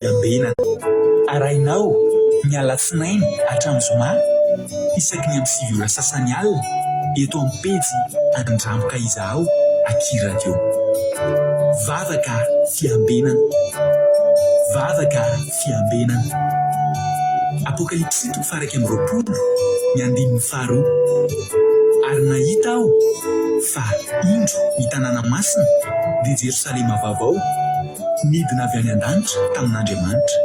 Fiambenana. Arahinao ny alatsinainy hatramin'ny zoma isaky ny amin'ny 9 ora sasany alina eto amin'ny pejy Andramoka Izahao aky Radio. Vavaka fiambenana. Vavaka fiambenana. Apokalypsy toko faha 21 ny andininy faharoa. Ary nahita aho fa indro ny tanàna masina dia Jerosalema vaovao, Nidina avy any an-danitra tamin'Andriamanitra.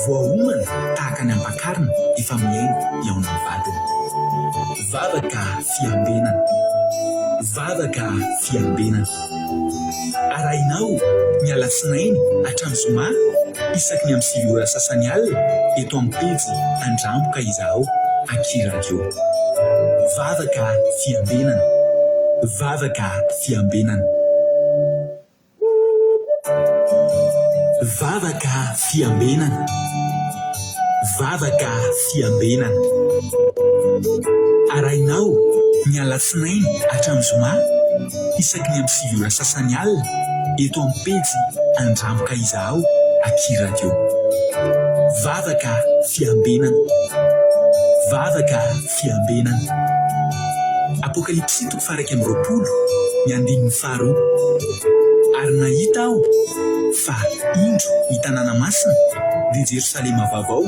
Voaomana tahaka ny ampakarina efa mihaino hihaona amin'ny vadiny. Vavaka fiambenana. Vavaka fiambenana. Arahinao ny alatsinainy hatramin'ny zoma isaky ny amin'ny 9 ora sasany alina eto amin'ny pejy Andramboka Izahao aky Radio. Vavaka fiambenana. Vavaka fiambenana. Vavaka fiambenana. Vavaka fiambenana. Arahinao ny alatsinainy hatramin'ny zoma isaky ny amin'ny 9 ora sasany alina eto amin'ny pejy Andramoka Izahao aky Radio. Vavaka fiambenana. Vavaka fiambenana. Apokalypsy toko faha 21 ny andininy faharoa. Ary nahita aho fa indro ny tanàna masina, dia Jerosalema vaovao,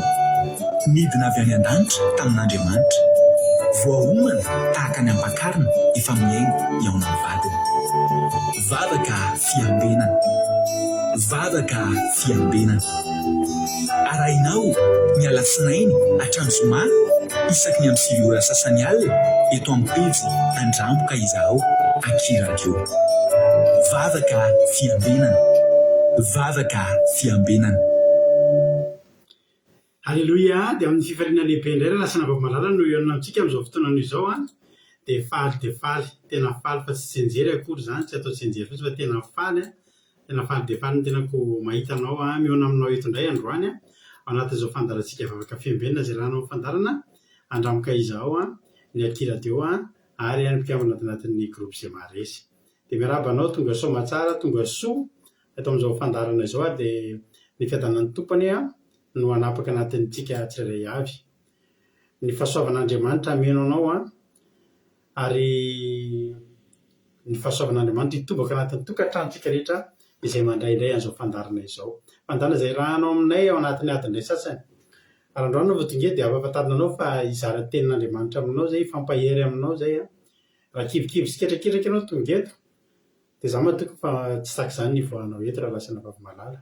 nidina avy any an-danitra tamin'Andriamanitra, voaomana tahaka ny ampakarina efa mihaingo hihaona amin'ny vadiny. Vavaka fiambenana. Vavaka fiambenana. Arahinao ny alatsinainy hatramin'ny zoma isaky ny amin'ny 9 ora sasany alina eto amin'ny pejy Andramboka Izahao aky Radio. Vavaka fiambenana. Vavaka fiambenana. Aleloia, dia amin'ny fifaliana lehibe indray ry Lasana Vavy-malala no hihaonana amintsika amin'izao fotoana izao an! Dia faly dia faly, tena faly fa tsy tsianjery akory izany, tsy atao tsianjery fotsiny fa tena faly an! Tena faly dia faly ny tenako mahita anao an, mihaona aminao eto indray androany an, ao anatin'izao fandaharantsika vavaka fiambenana izay iarahanao amin'ny fandaharana Andramoka Izahao an, ny Aty Radio an, ary ny mpikambana ato anatin'ny groupe Zay Maharesy. Dia miarahaba anao tonga soa aman-tsara, tonga soa eto amin'izao fandaharana izao ary dia ny fiadanan'ny Tompo anie an no hanapaka anatintsika tsirairay avy. Ny fahasoavan'Andriamanitra hameno anao an, ary ny fahasoavan'Andriamanitra hitobaka anatin'ny tokantranontsika rehetra izay mandray indray an'izao fandaharana izao. Fandaharana izay irahanao aminay ao anatin'ny adiny iray sasany. Ary androany aho vao tonga eto dia ampahafantarina anao fa hizara tenin'Andriamanitra aminao izay, hifampahery aminao izay an. Raha kivikivy sy ketraketraka ianao tonga eto, dia izaho matoky fa tsy tahaka izany ny hivoahanao eto raha lasa Anabavy-malala.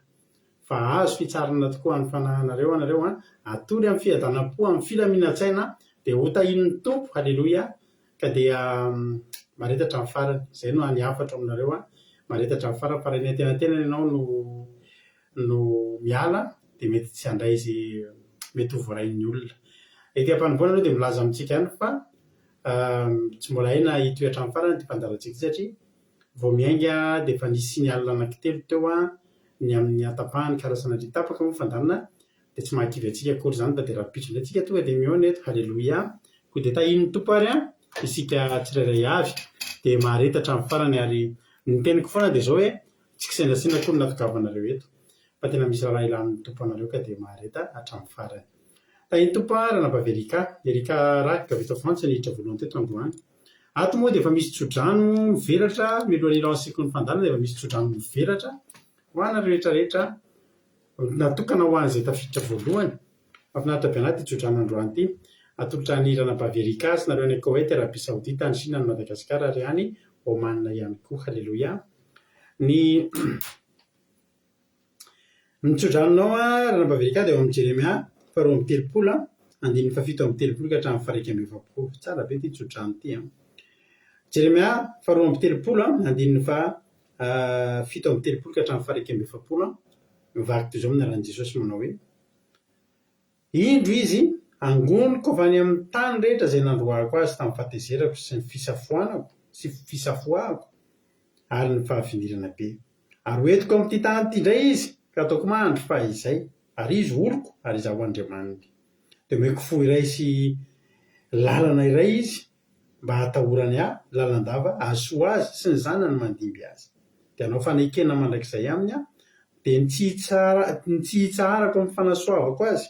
Fa hahazo fitsarana tokoa any fanahinareo ianareo an, hatory amin'ny fiadanam-po, amin'ny filaminan-tsaina, dia ho tahian'ny Tompo, Haleloia, ka dia mahareta hatramin'ny farany. Izay no hany hafatro aminareo an, mahareta hatramin'ny farany, fa raha eny antenantenany ianao no no miala dia mety tsy handray izay mety ho voarain'ny olona. Ety am-panombohana aloha dia milaza amintsika ihany fa tsy mbola hay na hitohy hatramin'ny farany ity fandaharantsika ity satria vao miainga dia efa nisy signal anankitelo teo ny amin'ny hatapahany ka raha sanatria tapaka moa ny fandaharana dia tsy mahakivy antsika akory izany fa dia rahampitso indray tsika tonga dia mihaona eto. Haleloia! Koa dia tahian'ny Tompo ary isika tsirairay avy dia mahareta hatramin'ny farany ary ny teniko foana dia izao hoe tsy kisendrasendra akory ny nahatongavanareo eto fa tena misy raharaha ilan'ny Tompo anareo ka dia mahareta hatramin'ny farany. Tahian'ny Tompo ary Ranabavy Erika. Erika Rack avy eto Frantsa niditra voalohany teto androany. Ato moa dia efa misy tsodrano mivelatra, mialohan'ny hilanceko ny fandaharana dia efa misy tsodrano mivelatra ho anareo rehetra rehetra, natokana ho an'izay tafiditra voalohany. Mahafinaritra be anah ity tsodrano androany ity. Atolotra an'i Ranabavy Erika sy nareo any Koweït, Arabie Saoudite, any Chine, any Madagascar ary any Oman ihany koa. Haleloia. Ny Ny tsodranonao Ranabavy Erika dia ao amin'ny Jeremia faharoa 32 andininy fahafito 37 ka hatramin'ny faha 41. Tsara be ity tsodrano ity an. Jeremia faharoa 32 andininy faha 37 ka hatramin'ny faha 41. Mivaky toy izao amin'ny anaran'i Jesosy manao hoe, Indro izy, angoniko avy any amin'ny tany rehetra izay nandroahako azy tamin'ny fahatezerako sy ny fisafoanako sy fisafoahako ary ny fahavinirana be. Ary ho entiko amin'ity tany ity indray izy, ka hataoko mandry fahizay, ary izy ho oloko, ary izaho ho Andriamaniny. Dia omeko fo iray sy lalana iray izy, mba hatahorany ahy lalandava, hahasoa azy sy ny zanany mandimby azy. Dia hanao fanekena mandrakizay aminy aho. Dia ny tsy hitsara, ny tsy hitsaharako amin'ny fanasoavako azy,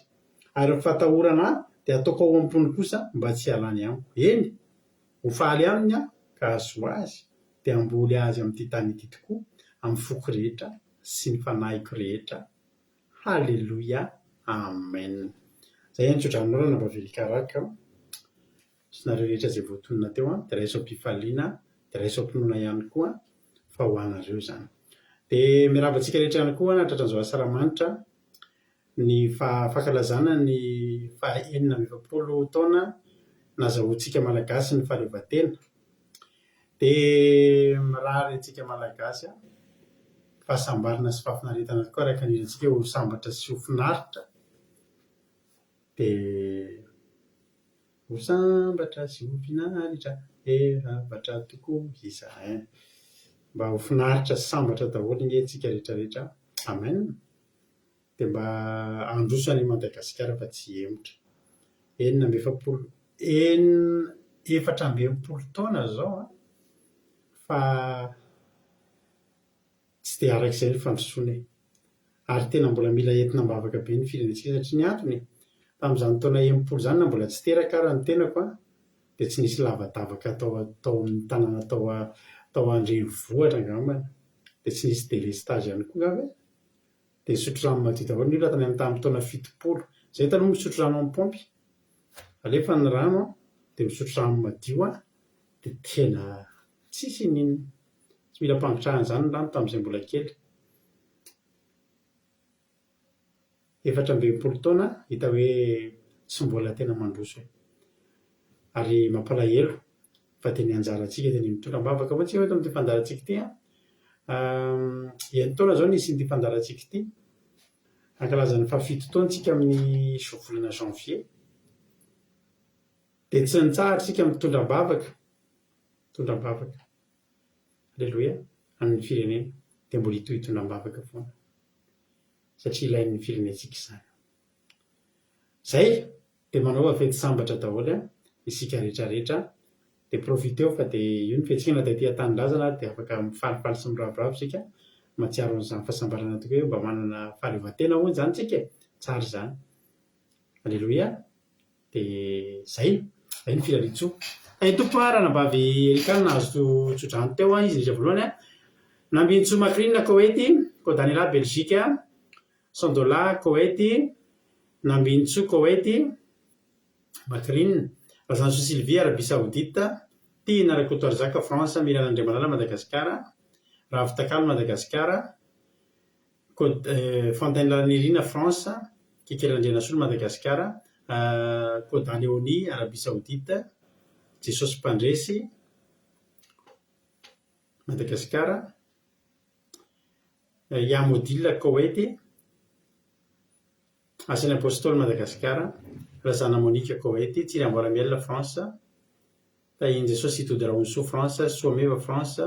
ary ny fahatahorana ahy dia hataoko ao am-pony kosa mba tsy hialany amiko. Eny, ho faly aminy aho ka hahasoa azy, dia hamboly azy amin'ity tany ity tokoa amin'ny foko rehetra sy ny fanahiko rehetra. Haleloia! Amen! Izay ny tso-dranonao Ranabavy Erikaraka. Sy nareo rehetra izay voatonona teo an, dia raiso am-pifaliana, dia raiso am-pinoana ihany koa fa ho anareo izany. Dia miarahaba antsika rehetra ihany koa tratran'izao asaramanitra ny fankalazana ny faha 46 taona nazahoantsika Malagasy ny fahaleovantena. Dia mirary antsika Malagasy fahasambarana sy fahafinaretana tokoa araka ny irintsika ho sambatra sy ho finaritra. Dia ho sambatra sy ho finaritra, he sambatra tokoa izahay. Mba ho finaritra sy sambatra daholo ange tsika rehetra rehetra. Amen. Dia mba handroso an'i Madagasikara fa tsy hihemotra. 46, enina, 64 taona izao an, fa Tsy dia araka izay ny fandrosoana e! Ary tena mbola mila entina am-bavaka be ny firenentsika satria ny antony e! Tamin'izany taona 60 izany na mbola tsy teraka ara ny tenako an, dia tsy nisy lavadavaka tao tao amin'ny tanàna tao tao an-drenivohitra angambany. Dia tsy nisy délestage ihany koa angamba e! Dia nisotro rano madio daholo ny olona tany amin'ny tamin'ny taona 70. Izahay taloha misotro rano amin'ny paompy. Alefa ny rano an, dia misotro rano madio an, dia tena tsisy n'inona. Tsy mila ampangotrahana izany ny rano tamin'izay mbola kely. 64 taona hita hoe tsy mbola tena mandroso e. Ary mampalahelo fa dia ny anjarantsika dia ny mitondra am-bavaka foana tsika eto amin'ity fandaharantsika ity an. Enin-taona izao nisian'ity fandaharantsika ity. Hankalaza ny fahafito taona isika amin'ny volana janvier. Dia tsy nitsahatra isika mitondra am-bavaka, mitondra am-bavaka. Aleloia, amin'ny firenena dia mbola hitohy hitondra am-bavaka foana satria ilain'ny firenentsika izany. Izay dia manaova fety sambatra daholo an, isika rehetra rehetra dia profiteo fa dia io ny fetintsika na dia aty an-tanindrazana ary dia afaka mifalifaly sy miravoravo isika mahatsiaro an'izany fahasambarana tokoa hoe mba manana fahaleovantena hono izany isika e, tsara izany. Aleloia. Dia zay, zay ny firariantsoa. Hay tompoko a, ranabavy Erika no nahazo tsodrano teo a, izy indrindra voalohany a. Nambinintsoa Macrine Koety, Kodanela Belgique, Sandola Koety, Nambinintsoa Koety, Macrine, Razanasoa Sylvie Arabie Saoudite, Tiana Rakotoarizaka France, Mirana Andriamalala Madagasikara, Ravotakalo Madagasikara, Fontaine Lalanirina, France, Kikely Randrianasolo, Madagasikara, Koda Léonie, Arabie Saoudite, Jesosy Mpandresy, Madagasikara, Yam Odile, Koety, Asan'ny Apostoly, Madagasikara, Razana Monica, Koety, Tsiry Miel, France, Tahian'i Jesosy Itody Rahonisoa, France, Soameva, France,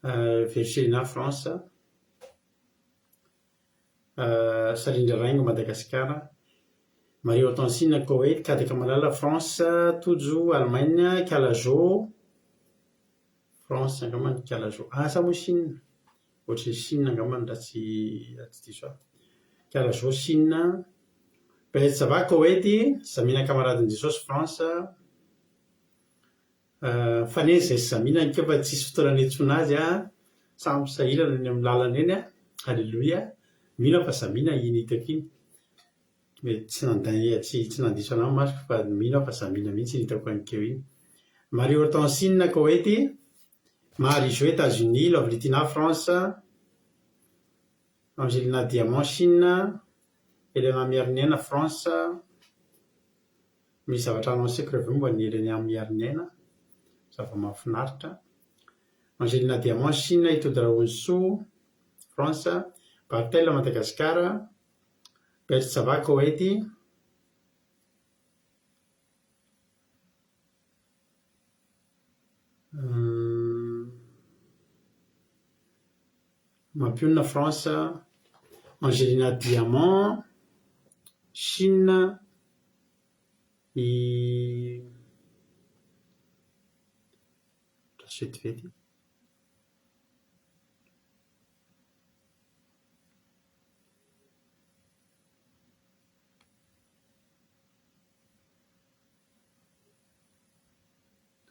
Vercellina, France, Sarindra Raingo, Madagasikara, Marie Hortensine, Koweït, Kadaka Malala, France, Tojo, Allemagne, Kalajo, France angamba ny Kalajo, ah sa moa Chine? Ohatran'ny Chine angamba raha tsy raha tsy diso aho. Kalajo, Chine, Beth Sava, Koweït, Zamina Kamaradin'i Jesosy, France, Mifanesy izay sy Zamina ny fa tsisy fotoana niantsoana azy an, samy sahirana eny amin'ny lalana eny an, Aleloia, mino aho fa Zamina iny hitako iny, mety tsy nandainga tsy tsy nandiso anah ny masoko fa mino aho fa Zamina mihitsy iny hitako aninkeo iny. Marie Hortensine, Koety, Marie Jo, Etats Unis, Lovely Tina, France, Angelina Diamant, Chine, Helena Miariniaina, France, Misy zavatra annonceko reveo momba ny Elenia Mihariniaina, zava-mahafinaritra. Angelina Diamant, Chine, Itody Rahonisoa, France, Barthel, Madagasikara, Bert Sava, Koety. Mampionona, France, Angelina Diamant, Chine. I vetivety.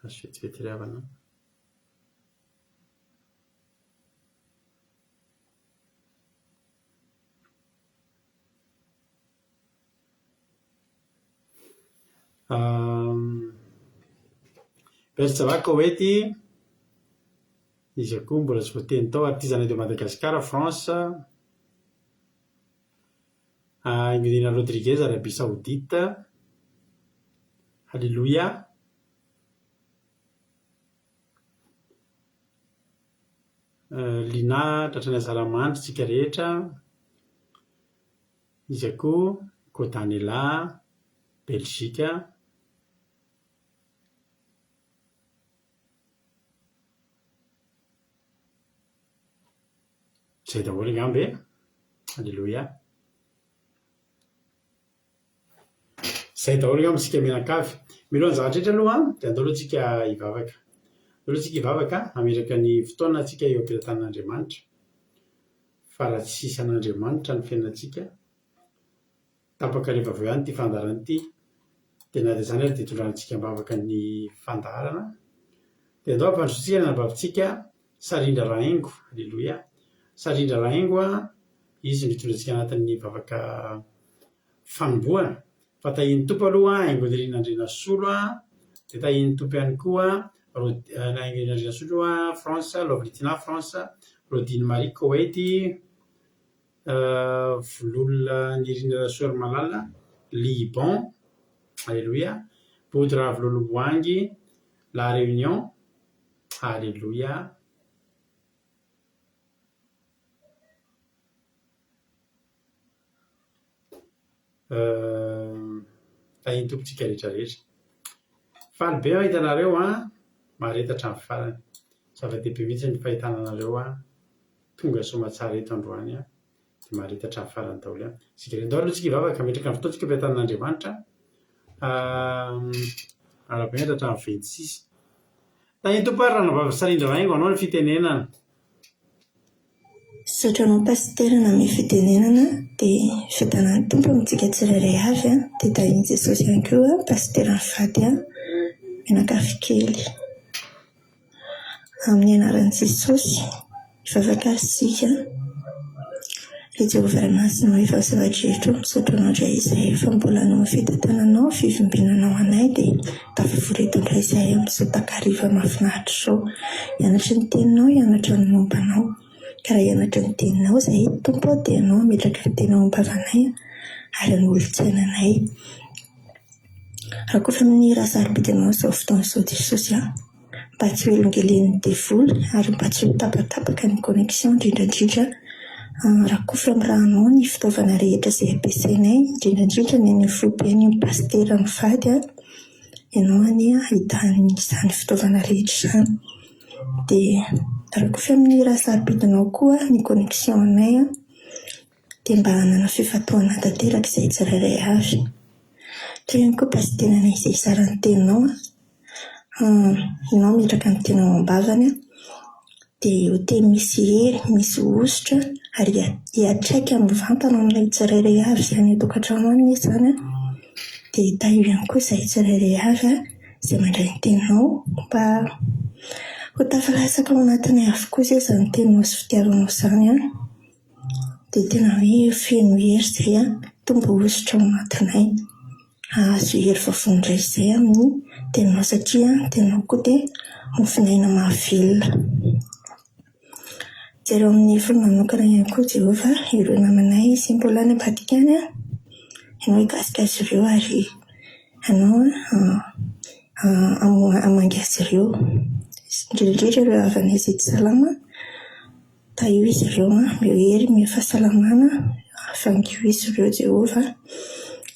Azo vetivety ry havana an. Berjava Koety, iza koa mbola tsy voateny tao, Artisanat de Madagascar, France. Ingrid Rodriguez, Arabie Saoudite. Haleloia. Lina, tratran'ny Azaramandry tsika rehetra. Iza koa? Kodanela, Belgique. Izay daholo angamba e! Aleloia. Izay daholo angamba isika mianakavy. Mialohan'ny zavatra rehetra aloha dia andao aloha tsika hivavaka. Andao aloha tsika hivavaka hametraka ny fotoana tsika eo am-pelatanan'Andriamanitra. Fa raha tsy hisy an'Andriamanitra ny fiainantsika, tapaka rehefa avy eo ihany ity fandaharana ity, dia na dia izany ary dia itondrantsika am-bavaka ny fandaharana. Dia andao hampandrosoantsika ny anabavintsika Sarindra Rahaingo, Aleloia. Sarindra Rahaingo an, izy no hitondra antsika anatin'ny vavaka fanombohana. Fa tahian'ny Tompo aloha Haingonirina Andrianasolo an, dia tahian'ny Tompo ihany koa Rod, Haingonirina Andrianasolo an, France, Lovritina France, Rodine Marie Koety, Vololona Nirina Rasoarimalala, Liban, Aleloia, Bodo Ravololomboahangy, La Réunion, Aleloia. Tahin'ny Tompo tsika rehetra rehetra. Faly be aho hahita anareo an, mahareta hatramin'ny farany. Zava-dehibe mihitsy ny fahitana anareo an, tonga soamatsara eto androany an, dia mahareta hatramin'ny farany daholo an. Isika rehetra, ndao aloha tsika hivavaka, hametraka ny fotoantsika eo am-pitanan'Andriamanitra. Arahabaina hatramin'ny 26. Tahin'ny Tompo ary Ranabavy Sarindra Rahaingo anao ny fitenenana. Misaotra anao Pasitera nanome fitenenana dia fiadanan'ny Tompo amintsika tsirairay avy an, dia tahin'i Jesosy ihany koa Pasitera mivady an, mianakavy kely. Amin'ny anaran'i Jesosy, hivavaka ary isika. Ry Jehovah Ray Masina ô, efa zava-drehetra ô, misaotra Anao indray izahay fa mbola noho ny fitantananao, fivimbinanao anay dia tafavory eto indray izahay amin'izao takariva mahafinaritra izao. Hianatra ny Teninao, hianatra ny momba Anao. Ka raha hianatra ny Teninao izahay, Tompo ô, dia Ianao hametraka ny Teninao ao am-bavanay ary hanolotsaina anay. Rakotra amin'ny ra sarobidy anao izao fotoana izao Jesosy a! Mba tsy ho elongelenin'ny devoly ary mba tsy ho tapatapaka ny connexion indrindra indrindra rakofy amin'ny ranao ny fitaovana rehetra izay ampiasainay indrindra indrindra ny any foiben'ny pasitera mivady a! Ianao anie ahitan'izany fitaovana rehetra izany. Dia rakofy amin'ny ra sarobidinao koa ny connexion anay a! dia mba hanana fifantohana tanteraka izahay tsirairay avy. Toy ihany koa Pasiteranay izay hizara ny teninao an, ianao hametraka ny teninao ao am-bavany an, dia ho teny misy hery, misy hosotra ary hiantraika mivantana aminay tsirairay avy izay any an-tokantrano any anie izany an, dia tahio ihany koa izahay tsirairay avy an, izay mandray ny teninao mba ho tafalatsaka ao anatinay avokoa izay izany teninao sy fitiavanao izany an. Dia tena hoe feno hery izay an, Tompo hosotra ao anatinay. Hahazo hery vaovao indray izay amin'ny teninao satria ny teninao koa dia mofon'aina mahavelona. Jereo amin'ny fony manokana ihany koa Jehovah ireo namanay izay mbola any ambadika any an, Ianao hikasika azy ireo ary Ianao hamangy azy ireo. Indrindra indrindra ireo havanay izay tsy salama. Tahio izy ireo an, omeo hery, omeo fahasalamana, vangio izy ireo Jehovah,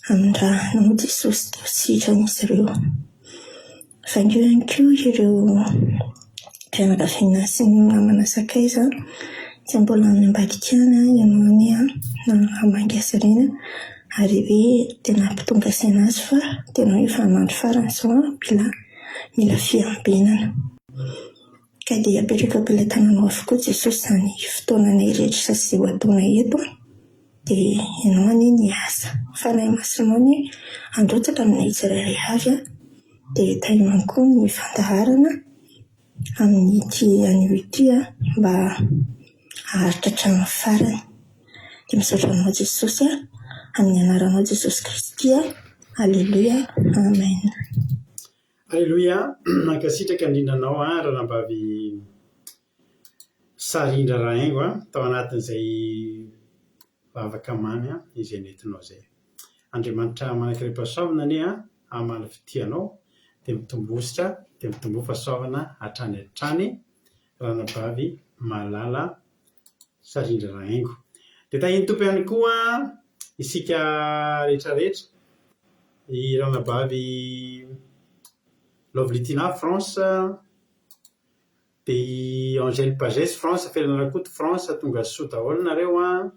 amin'ny rànao Jesosy dia ho sitrana izy ireo. Vangio ihany koa ireo fianakaviana sy ny namana sakaiza izay mbola any ambadika any an, ianao anie an, hamangy azy ireny ary hoe tena hampitonga saina azy fa tena hoe efa andro farany izao an, mila mila fiambenana. Ka dia apetrako am-pelatananao avokoa Jesosy izany fotoananay rehetra izay ho ataonay eto an! Dia Ianao anie ny asa. Fanahy Masinao anie handrotsaka aminay tsirairay avy an! Dia tahio ihany koa ny fandaharana amin'ity anio ity mba haharitra hatramin'ny farany. Dia misaotra anao Jesosy a, amin'ny anaranao Jesosy Kristy a, Aleloia, Amen. Aleloia, mankasitraka indrindra anao ranabavy Sarindra Rahaingo tao anatin'izay vavaka mamy izay nentinao izay. Andriamanitra manan-karem-pahasoavana anie hamaly fitia anao dia mitombositra dia mitomboa fahasoavana hatrany hatrany ranabavy malala Sarindra Rahaingo. Dia tahian'ny Tompo ihany koa isika rehetra rehetra, i ranabavy Lovely Tina France, Dia i Angèle Pagès, France, Felana Rakoto, France, tonga soa daholo nareo an!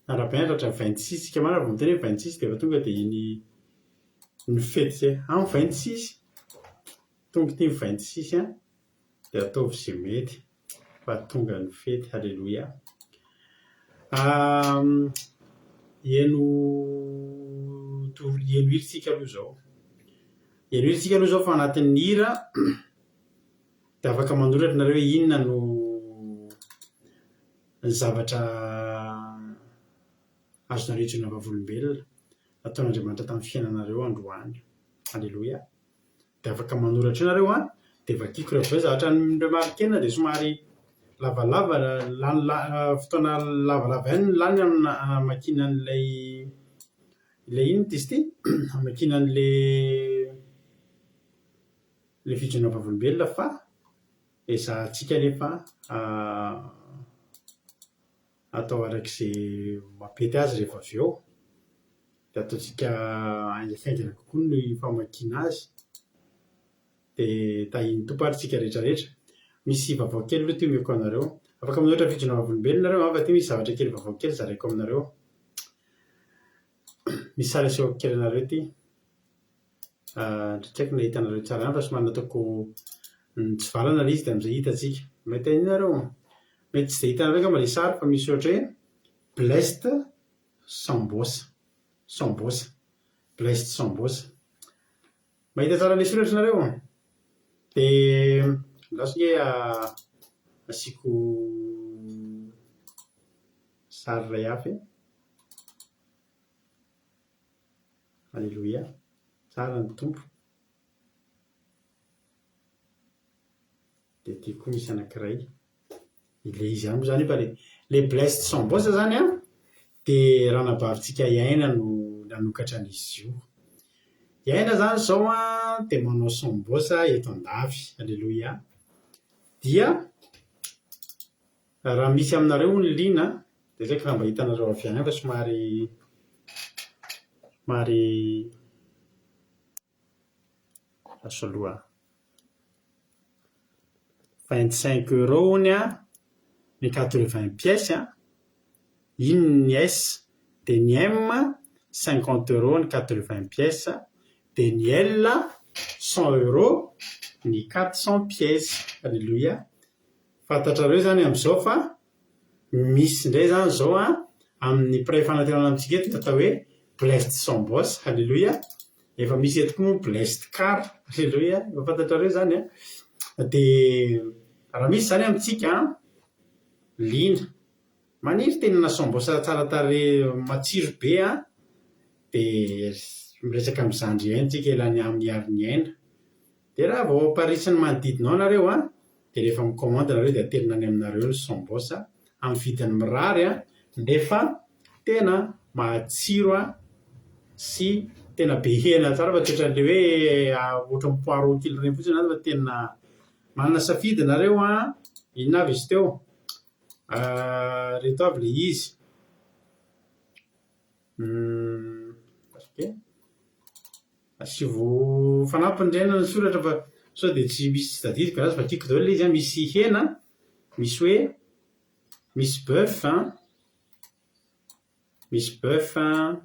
Arahabaina tratra ny 26, tsika marina vao miteny hoe 26 dia efa tonga dia iny ny fety izay. Amin'ny 26, tonga ity ny 26 an, dia ataovy izay mety fa tonga ny fety, haleloia. Heno heno hira tsika aloha izao. Heno hira tsika aloha izao fa anatin'ny hira dia afaka manoratra nareo hoe inona no ny zavatra azonareo ijoroana vavolombelona nataon'Andriamanitra tamin'ny fiainanareo androany. Aleloia. Dia afaka manoratra eo nareo an, dia vakiko rehefa avy eo. Zavatra ni-remarquer-na dia somary lavalava, lany fotoana lavalava ihany no lany amina hamakiana an'ilay ilay inona izy ity? Hamakiana an'ilay ilay fijoroana vavolombelona fa ezahantsika anefa atao arak'izay mampety azy rehefa avy eo. Dia ataontsika haingafaingana kokoa ny famakiana azy. Dia tahian'ny Tompo ary tsika rehetra rehetra. Misy vaovao kely aloha ity omeko anareo. Afaka manoratra fijoroana vavolombelona nareo an, fa ity misy zavatra kely vaovao kely zaraiko aminareo. Misy sary asehoko kely anareo ity. Tsy haiko na hitanareo tsara ihany fa somary nataoko nitsivalana ilay izy dia amin'izay hitantsika. Mahita an'io nareo? Mety tsy dia hitanareo angamba ilay sary fa misy ohatra hoe Blessed Sambosa. Sambosa. Blessed Sambosa. Mahita tsara an'ilay soratra nareo? Dia andraso nge asiako sary iray hafa e. Aleloia. Tsara ny Tompo. Dia ity koa misy anankiray. Ilay izy ihany moa izany io fa ilay ilay Blessed Sambosa izany an, dia ranabavintsika i Aina no nanokatra an'izy io. I Aina izany izao an, dia manao sambosa eto Andavy. Aleloia. Dia raha misy aminareo hono liana dia tsy haiko raha mba hitanareo avy any fa somary somary lasa aloha. 25 euros hono an, ny 80 pièces an, iny ny S, dia ny M 50 euros ny 80 pièces, dia ny L 100 euros ny 400 pièces. Alléluia. Fantatrareo izany amin'izao fa misy indray izany izao an, amin'ny mpiray fanantenana amintsika eto ny atao hoe Blessed Sambos, Haleloia, efa misy eto koa moa Blessed Car, Haleloia, efa fantatrareo izany an. Dia raha misy izany amintsika an, liana, maniry te hihinana sambosa tsara tarehy matsiro be an, dia miresaka amin'ny zandry aina tsika ilany amin'ny Hariniaina. Dia raha vao ao Paris sy ny manodidina ao nareo an, dia rehefa mi-commande nareo dia atelina any aminareo ny sambos amin'ny vidiny mirary an, nefa tena matsiro an, sy tena be hena tsara fa tsy ohatran'ilay hoe ohatran'ny poireau kely ireny fotsiny izany fa tena manana safidy nareo an, inona avy izy teo? Ireto avy ilay izy. Asivo fanampiny indray ny soratra fa sao dia tsy misy tsy tadidiko anazy fa tiako daholo ilay izy an, misy hena, misy hoe misy boeuf an, misy boeuf an,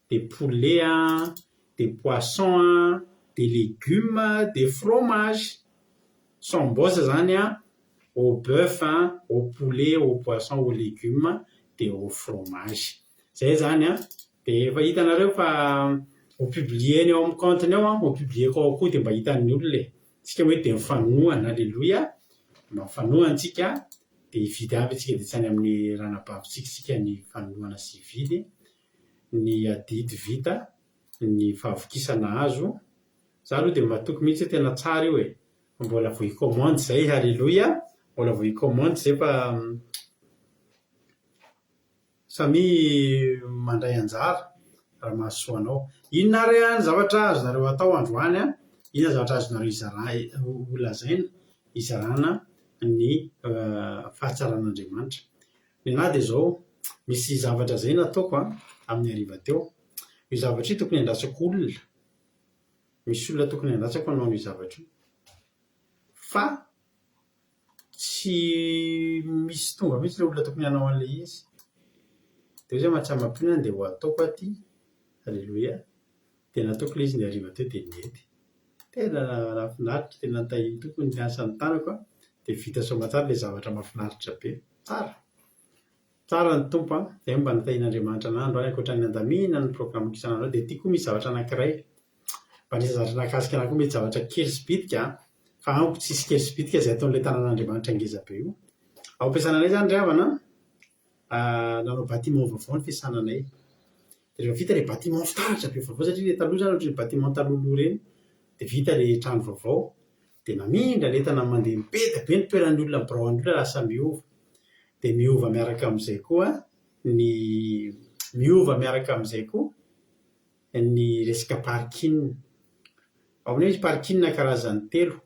dia poulet an, dia poisson an, dia legumes, dia fromage. Sambos izany an, au boeuf an, au poulet, au poisson, au legumes, dia au fromage. Izay izany an. Dia efa hitanareo fa Ho publier-ny ao amin'ny compte-ny ao an, ho publier-ko ao koa dia mba hitan'ny olona e. Tsika hoe dia mifanohana, aleloia, mba mifanohana tsika dia hividy avy tsika dia tsy any amin'ny ranabavintsika isika ny fanohana sy hividy, ny adidy vita, ny fahavokisana azo. Za aloha dia matoky mihitsy hoe tena tsara io e. Fa mbola vao hi-commande izay, aleloia, mbola vao hi-commande izay fa Samia mandray anjara raha mahasoa anao. Inona ary ny zavatra azonareo atao androany? Inona ny zavatra azonareo izara- holazaina hizarana ny fahatsaran'Andriamanitra? Ny anah dia izao, misy zavatra izay nataoko amin'ny hariva teo. Io zavatra io tokony handrasako olona. Misy olona tokony handrasako hanao an'io zavatra io. Fa Tsy misy tonga mihitsy ilay olona tokony hanao an'ilay izy. Dia hoy izy hoe mba tsy hamakiana andeha ho ataoko aty. Aleloia. Dia nataoko ilay izy ny hariva teo dia nety. Tena nahafinaritra, tena nitahian'ny Tompo ny asan'ny tanako an. Dia vita soamantsara ilay zavatra mahafinaritra be. Tsara. Tsara ny Tompo an. Izay no mba nitahian'Andriamanitra anah androany ankoatra ny handaminana ny programme-ko isan'andro dia ity koa misy zavatra anankiray. Mba nisy zavatra nahakasika anah koa mety zavatra kely sy bitika an, fa amiko tsisy kely sy bitika izay ataon'ilay tanan'Andriamanitra ngeza be io. Ao am-piasana anay izany ry havana an, nanao bâtiment vaovao ny fiasana anay. Dia rehefa vita ilay bâtiment fitaratra be vaovao satria ilay taloha izany ohatran'ny bâtiment talohaloha ireny, dia vita ilay trano vaovao, dia namindra ny entana mandeha be dia be ny toeran'ny olona, ny birao an'ny olona lasa miova. Dia miova miaraka amin'izay koa ny, miova miaraka amin'izay koa ny resaka parking. Ao aminay misy parking karazany telo.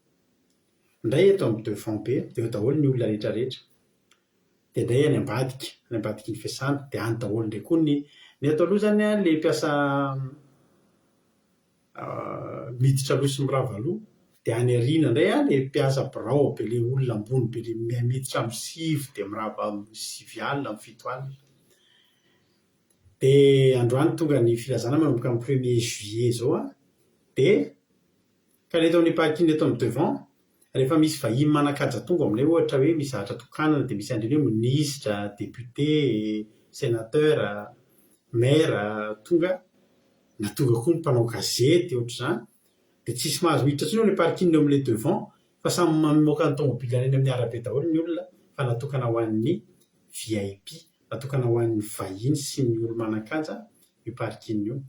Ny iray eto amin'ny devant be, dia eo daholo ny olona rehetra rehetra. Dia ny iray any ambadika, any ambadiky ny fiasana, dia any daholo indray koa ny, ny eto aloha izany an, ilay mpiasa miditra aloha sy mirava aloha, dia any aoriana indray an, ilay mpiasa birao be, ilay olona ambony be, ilay miditra amin'ny sivy dia mirava amin'ny sivy alina, amin'ny fito alina. Dia androany tonga ny filazana manomboka amin'ny premier juillet izao an, dia ka ny eto amin'ny parking eto amin'ny devant, rehefa misy vahiny manan-kaja tonga ao aminay ohatra hoe misy zavatra tokanana dia misy an'ireny hoe minisitra, député, sénateur, maire tonga, na tonga koa ny mpanao gazety ohatr'izany, dia tsisy mahazo miditra intsony ao ilay parking eo amin'ilay devant fa samy mamoaka ny tomobilany eny amin'ny arabe daholo ny olona fa natokana ho an'ny VIP. Natokana ho an'ny vahiny sy ny olo-manan-kaja io parking io.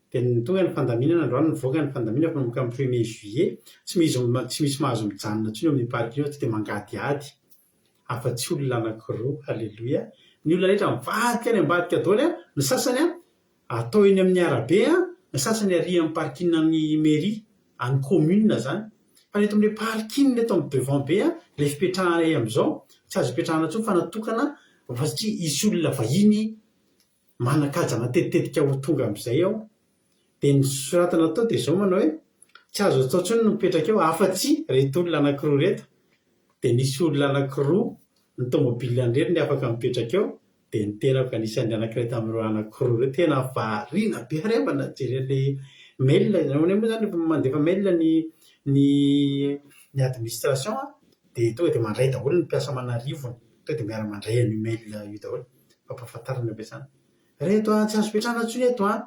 Dia tonga ny fandaminana androany, nivoaka ny fandaminana fa manomboka amin'ny premier juillet, tsy misy tsy misy mahazo mijanona intsony eo amin'io parking io fa tsy dia mangadihady afa-tsy olona anankiroa. Haleloia! Ny olona rehetra mivadika any ambadika daholo an, ny sasany an, Atao eny amin'ny arabe an, ny sasany ary amin'ny parking an'ny mairie, an'ny commune zany. Fa ny eto amin'ilay parking eto amin'ny devant be an, ilay fipetrahanay amin'izao, tsy azo ipetrahana intsony fa natokana fa satria hisy olona vahiny manan-kaja matetitetika ho tonga amin'izay ao. Dia ny soratana tao dia izao manao hoe, tsy azo atao intsony ny mipetraka eo afa-tsy ireto olona anankiroa ireto. Dia nisy olona anankiroa, ny tomobile an'ireto ny afaka mipetraka eo, Dia ny tenako anisan'ny anankiray tamin'ireo anankiroa ireo. Tena variana be ary aho mba nijery an'ilay mail. Nareo moa izany rehefa mandefa mail ny ny ny administration dia tonga dia mandray daholo ny mpiasa aman'arivony. Tonga dia miara-mandray an'io mail io daholo. Fampahafantarana ny ampiasana. Ireto an, tsy azo ipetrahana intsony eto an!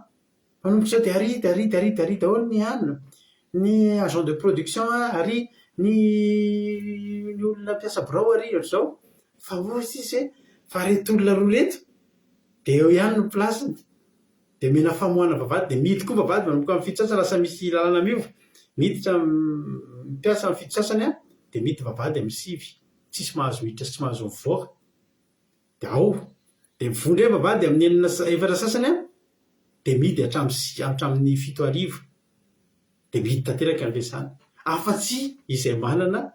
Manomboka izao dia ary dia ary dia ary dia ary daholo ny an, ny agent de production ary, ny ny olona mpiasa birao ary ohatr'izao. Fa hoy sisa hoe fa ireto olona roa ireto dia eo ihany no place-ny. Dia omena famoahana vavahady dia mihidy koa vavahady manomboka amin'ny fito sasany lasa misy lalana miova. Miditra mpiasa amin'ny fito sasany an, dia mihidy vavahady amin'ny sivy. Tsisy mahazo miditra sy tsy mahazo mivoaka. Dia ao. Dia mivoha indray vavahady amin'ny enina efatra sasany an, dia mihidy hatramin'ny hatramin'ny 7000. Dia mihidy tanteraka ny fiasana. Afa-tsy izay manana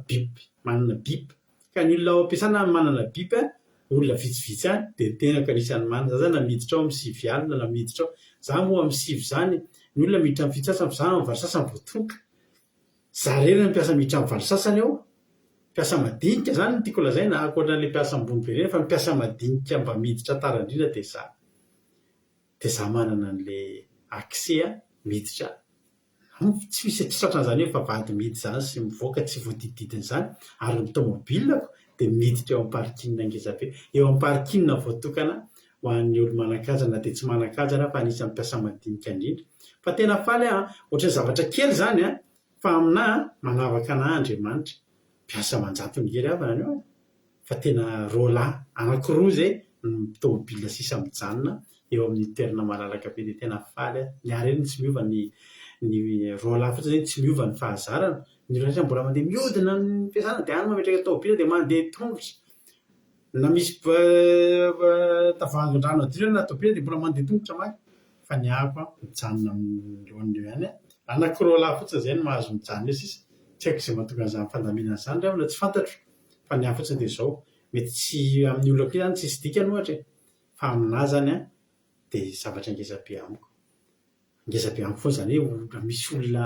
bip, manana bip. Ka ny olona ao am-piasana manana bip, olona vitsivitsy ihany, dia ny tenako anisan'ny manana. Za zany na miditra ao amin'ny sivy alina na miditra ao, za moa amin'ny sivy izany, ny olona miditra amin'ny fito sasany fa za amin'ny valo sasany vao tonga. Za irery no mpiasa miditra amin'ny valo sasany eo. Mpiasa madinika zany no tiako lazaina ankoatra an'ilay mpiasa ambony be ireny fa ny mpiasa madinika mba miditra tara indrindra dia za. Dia za manana an'ilay accès miditra tsy misy tsy tratran'izany hoe vavahady mihidy izany sy mivoaka tsy voadidididin'izany ary ny tomobilako dia miditra eo amin'ny parking ngeza be. Eo amin'ny parking voatokana Ho an'ny olo-manan-kaja na dia tsy manan-kaja ara fa anisan'ny mpiasa madinika indrindra. Fa tena faly aho an! Ohatran'ny zavatra kely izany an! Fa aminà manavaka anà Andriamanitra. Mpiasa aman-jatony nge ry havana anio an! Fa tena roalahy anankiroa izay ny tômôbila sisa mijanona eo amin'ny toerana malalaka be dia tena faly aho. Ny ahy ireny tsy miova ny ny roalahy fotsiny izany tsy miova ny fahazarana. Ny olona rehetra mbola mandeha mihodina ny fiasana dia any mametraka tômôbila dia mandeha tongotra. Na misy tavoahangin-drano adino na tômôbila dia mbola mandeha tongotra maka. Fa ny ahako an, mijanona amin'ny laoniny eo ihany an. Anankiroa lahy fotsiny izay no mahazo mijanona eo sisa. Tsy haiko izay mahatonga an'izany fandaminana izany ry havana, tsy fantatro. Fa ny ahy fotsiny dia izao, mety tsy amin'ny olona koa izany tsisy dikany ohatra e. Fa aminà izany an, dia zavatra ngeza be amiko. Ngeza be amiko foana izany hoe olona misy olona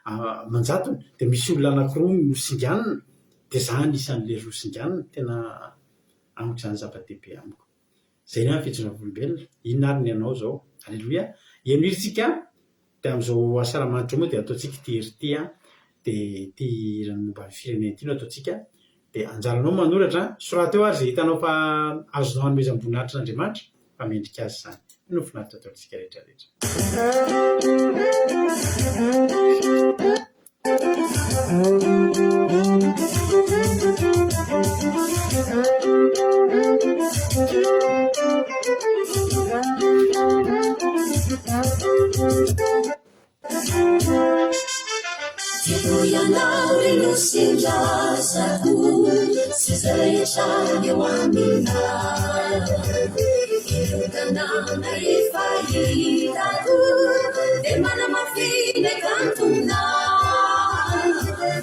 aman-jatony dia misy olona anankiroa no singanina dia za anisan'ilay roa singanina. Tena amiko izany zava-dehibe amiko. Izay ny ahy ny fijoroana vavolombelona. Inona ary ny anao izao? Aleloia! Henoy isika dia amin'izao asaramanitra io moa dia ataontsika ity hira ity an, dia ity hirany momba ny firenena ity no ataontsika. Dia anjaranao manoratra an, soraty eo ary izay hitanao fa azonao anomezam-boninahitra an'Andriamanitra fa mendrika azy izany. Io no finaritra ataontsika rehetra rehetra. Tiako ianao ry Nosin-drazako sy izay rehetra eo aminao. Ireo tanàna efa hitako dia manamafy ny kantonao.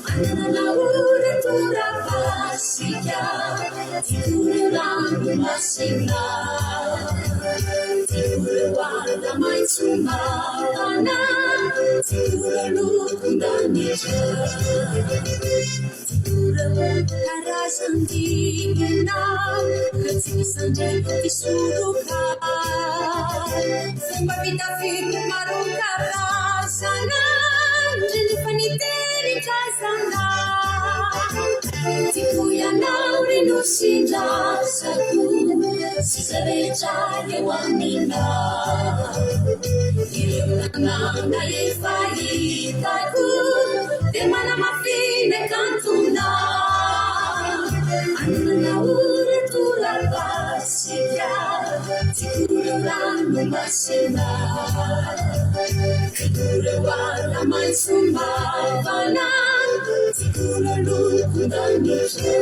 Manana ora tora-pasika, tiako ireo ranomasina, tiako ireo ala maitso mavana, tiako ireo lokon-danitra. Tiako ireo karazan-dingana, ka tsy misy andry hisoroka. Fomba fitafy maro karazana, indrindra fa ny tenin-drazana. Tiako ianao ry Nosin-drazako, sy izay rehetra eo aminao. Ireo tanàna efa hitako, dia manamafy ny hakantonao. Anananao ora tora-pasika. Tiako ireo ranomasina, tiako ireo ala maitso mavana, tiako ireo lokon-danitra.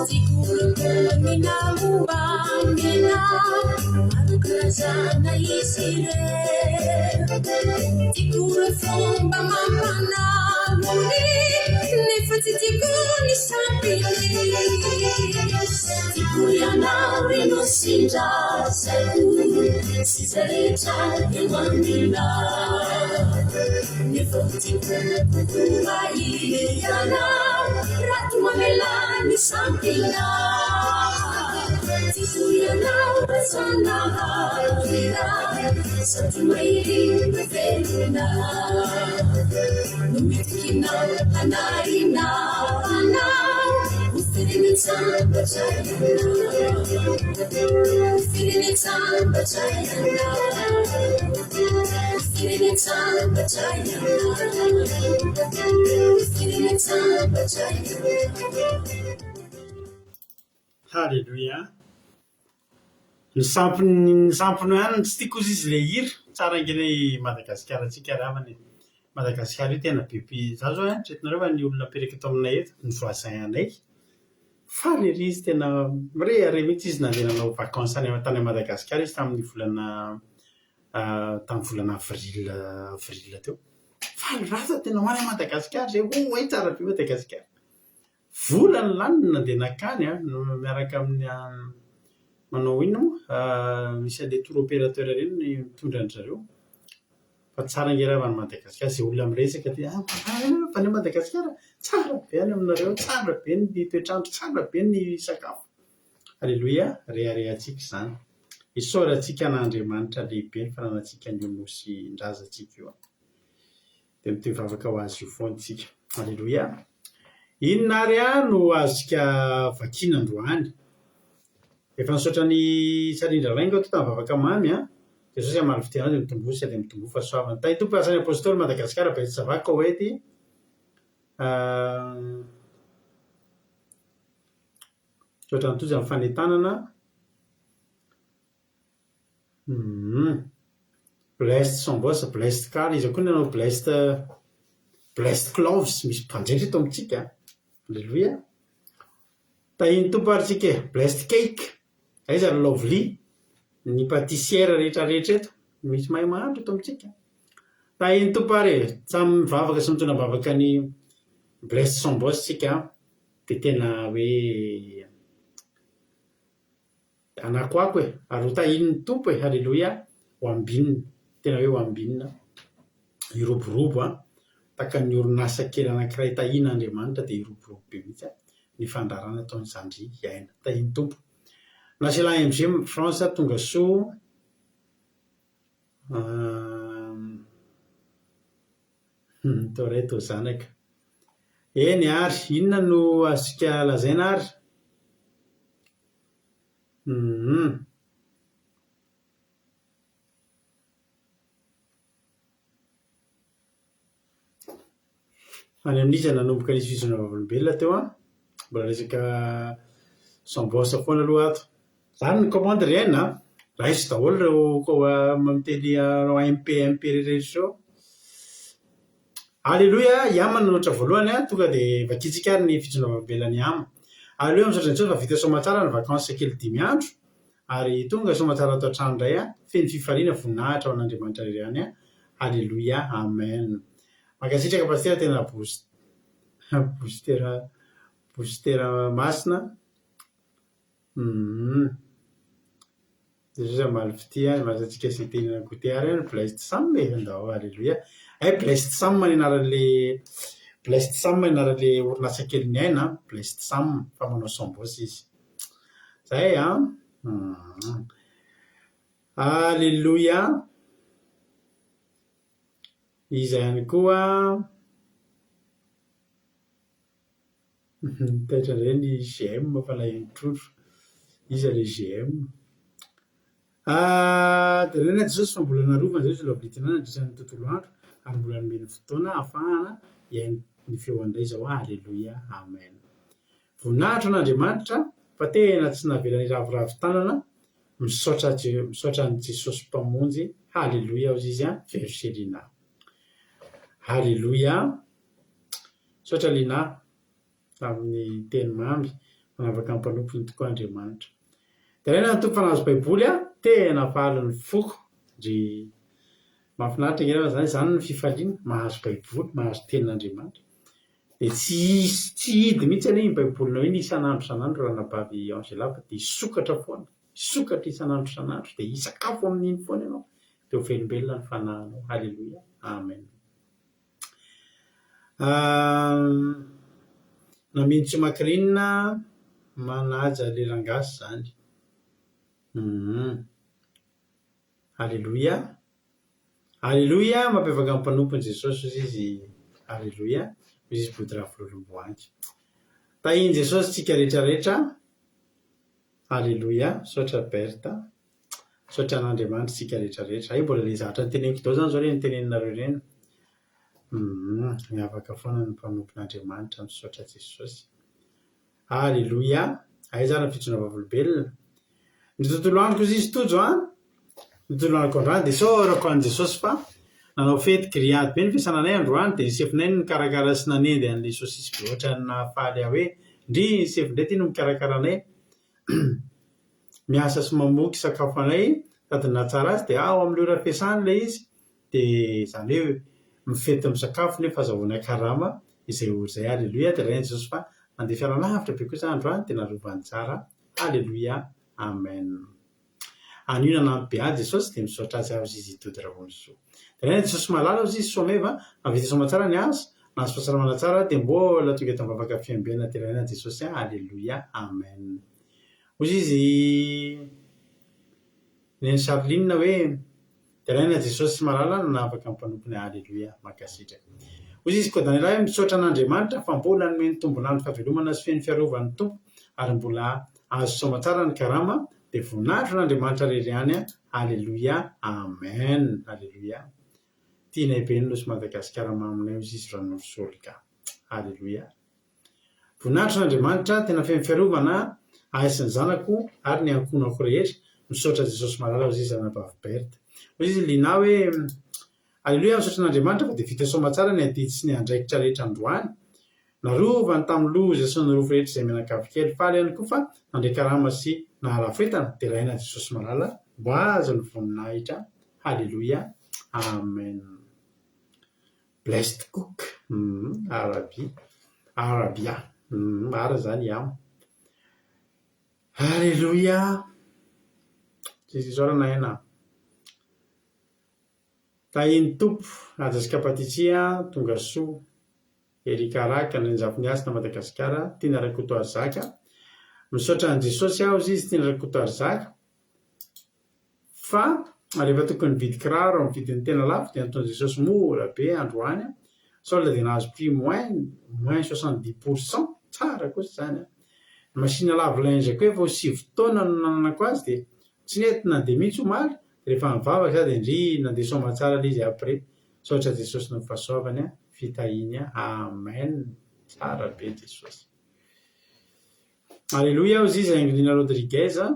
Tiako ireo mponina ho aminao, maro karazana izy ireo. Tiako ireo fomba amam-panaony, nefa tsy tiako ny sampiny. Tiako ianao ry Nosin-drazako. Sy izay rehetra eo aminao. Nefa ho tiako kokoa ianao raha toa mamela ny sampinao. Tiako ianao Rajanahary sady mahery no velona. No mitokinao hanarinao anao ho firenentsambatra Haleloia. Ny sampiny ny sampiny ihany no tsy tiako hozy izy ilay hira. Tsara ange ilay Madagasikara-ntsika ry havana e. Madagasikara io tena be mpi- izaho izao an, eritreretinareo fa ny olona mipetraka eto aminay eto, ny voisin anay, Faly ery izy tena mirehareha mihitsy izy nandeha nanao vacances any tany Madagasikara izy tamin'ny volana tamin'ny volana avril avril teo. Faly rasa tena ho any Madagasikara izay, oay tsara be Madagasikara. Vola no laniny nandeha nankany an, miaraka amin'ny manao inona moa? Misy an'ilay tour opérateur ireny mitondra an-dry zareo. Fa tsara ange raha any Madagasikara, izay olona miresaka dia ah fa any Madagasikara, tsara be any aminareo, tsara be ny toetr'andro, tsara be ny sakafo. Aleloia, reharehantsika izany. Isaorantsika an'Andriamanitra lehibe ny fananantsika an'io Nosin-drazantsika io. Dia mitohy vavaka ho azy io foana isika. Aleloia. Inona ary no azontsika vakiana androany? Efa nisaotra an'i Sarindra Laingo aho tamin'ny vavaka mamy an! Jesosy hamaly fitia anao dia mitomboa sy dia mitomboa fahasoavana. Tahin'ny Tompo Asan'ny Apostoly Madagasikara Betsava Koety. Misaotra an'i Tojo amin'ny fanentanana. Humm. Blessed Sambos, Blessed Car, iza koa ny nanao Blessed Blessed Cloves, misy mpanjaitra eto amintsika. Aleloia. Tahin'ny Tompo ary tsika e. Blessed Cake, aiza ry Lovely, ny pâtissière rehetra rehetra eto, misy mahay mahandro eto amintsika. Tahin'ny Tompo ary e. Samy mivavaka sy mitondra am-bavaka ny Blessed Sambos tsika dia tena hoe Anakoako e! Ary ho tahian'ny Tompo e! Haleloia! Ho ambinina, tena hoe ho ambinina, hiroborobo an! Tahaka ny orinasa kely anankiray tahian'Andriamanitra dia hiroborobo be mihitsy an! Ny fandaharana ataon'i Zandry Aina. Tahian'ny Tompo. Nasela MG France tonga soa. Toa ray toa zanaka. Eny ary, inona no azontsika lazaina ary? Humm. Any amin'iza nanomboka nisy fijoroana vavolombelona teo an? Mbola resaka sambos foana aloha ato. Zany ny commande ry aina an! Raiso daholo ireo miteny MP MP rehetra ireo. Aleloia, i Ama no ohatra voalohany an, tonga dia vakintsika ary ny fijoroana vavolombelona an'i Ama. Aleloia, misaotra an'i Jesosy fa vita soamatsara ny vacances kely dimy andro ary tonga soamatsara ato an-trano indray an, feno fifaliana, voninahitra ho an'Andriamanitra irery ihany an. Aleloia, amen. Mankasitraka Pasitera tena booster booster masina. Humm. Jesosy hamaly fitia ary mahazo antsika izay te hihinana goûter ary an, Blessed Sam e! Andao, Alléluia. Hay Blessed Sam ny anaran'le Blessed Sam ny anaran'le orinasa kelin'i Aina an, Blessed Sam fa manao sambos izy. Zay an. Humm. Alléluia. Iza ihany koa? Taitra indray ny GM fa naheno trondro. Iza ilay GM? Deraina Jesosy fa mbola narovana izay izy Lovritina nandritra ny tontolo andro ary mbola nomeny fotoana hahafahana hihaino ny feony indray izao. Aleloia. Amen. Voninahitra ho an'Andriamanitra fa tena tsy navelany hiraviravy tanana. Misaotra misaotra an'i Jesosy Mpamonjy. Haleloia hozy izy an. Verselina. Haleloia. Misaotra Linah tamin'ny teny mamy, manavaka ny mpanompony tokoa Andriamanitra. Deraina ny Tompo fa nahazo baiboly aho, tena faly ny foko ndry mahafinaritra ange raha zany, izany ny fifaliana, mahazo baiboly, mahazo tenin'Andriamanitra. Dia tsy hisy, tsy hidy mihitsy anie iny baibolinao iny isan'andro isan'andro ranabavy Angela fa dia hisokatra foana, hisokatra isan'andro isan'andro, dia hisakafo amin'iny foana ianao, dia ho velombelona ny fanahinao. Haleloia. Amen. Nameno makirinina manaja le rangahy zany. Humm. Aleloia. Aleloia mampiavaka ny mpanompony Jesosy hozy izy Aleloia hozy izy Bodoravololomboahangy. Tahin'i Jesosy tsika rehetra rehetra. Aleloia. Misaotra Berthe. Misaotra an'Andriamanitra isika rehetra rehetra. Hay mbola le zavatra noteneniko daholo zany zao ireny teneninareo ireny. Humm miavaka foana ny mpanompon'Andriamanitra misaotra Jesosy. Aleloia! Aiza ary ny fijoroana vavolombelona? Ny tontolo androko izy izy Tojo an! Ny tontolo androko androany dia isaorako an'i Jesosy fa nanao fety grillade be ny fiasananay androany dia ny sefonay no nikarakara sy nanendy an'ilay saucisse be ohatran'ny nahafaly ahy hoe ndry ny sefo indray ity no mikarakara anay. miasa sy mamoky sakafo anay sady nahatsara azy dia ao amin'ny ora fiasana ilay izy dia izany hoe mifety misakafo nefa azahoana karama izay ora izay aleloia dia rainy Jesosy fa nandeha fiara lavitra be kosa androany dia narovany tsara aleloia amen anio nanampy be ahy Jesosy dia misaotra azy aho zizi Tody Ravonisoa. Deraina Jesosy malala hozy izy Someva, nahavita soamatsara ny asa, nahazo fahasalamana tsara dia mbola tonga eto am-bavaka fiambena Deraina Jesosy a, Aleloia, Amen. Hozy izy Neny Charline hoe, Deraina Jesosy malala nanavaka ny mpanompony Aleloia, mankasitraka. Hozy izy koa Daniela hoe, Misaotra an'Andriamanitra fa mbola nomeny tombon'andro fahavelomana sy feno fiarovan'ny Tompo ary mbola azo soamatsara ny karama dia voninahitro an'Andriamanitra rery ihany Aleloia Amen Aleloia Tianay be ny Nosy Madagasikara maminay hozy izy Ranorosolga Aleloia Voninahitro an'Andriamanitra tena feno fiarovana ahy sy ny zanako ary ny ankohonako rehetra misaotra Jesosy malala hozy izy Ranabavy Berthe hozy izy Lina hoe Aleloia misaotra an'Andriamanitra fa dia vita soamatsara ny adidy sy ny andraikitra rehetra androany Narovany tamin'ny loza sy ny rofy rehetra izay mianakavy kely. Faly ihany koa fa nandray karama sy nahalafo entana. Deraina Jesosy malala ho azy ny voninahitra. Haleloia. Amen. Blessed cook. Hum Arabie. Arabia. Hum marina izany Yam. Haleloia. Tsisy isaorana aina. Tahin'ny Tompo, Haja sy Kapaticia, tonga soa. Eric Araka, Andrianjafiniasina, Madagasikara, Tiana Rakotoarizaka. Misaotra an'i Jesosy aho hozy izy, Tiana Rakotoarizaka, fa rehefa tokony nividy kiraro amin'ny vidiny tena lafo dia nataon'i Jesosy mora be androany, solde dia nahazo prix moins, moins 70 pour cent, tsara kosa izany an! Ny machine lave linge koa efa ho sivy taona no nananako azy dia tsy nety nandeha mihitsy omaly, Rehefa nivavaka za dia ndrii nandeha soamatsara le izy après misaotra Jesosy noho ny fahasoavany a, fitahiany a, amen tsara be Jesosy. Aleloia hozy izy Angelina Rodriguez a.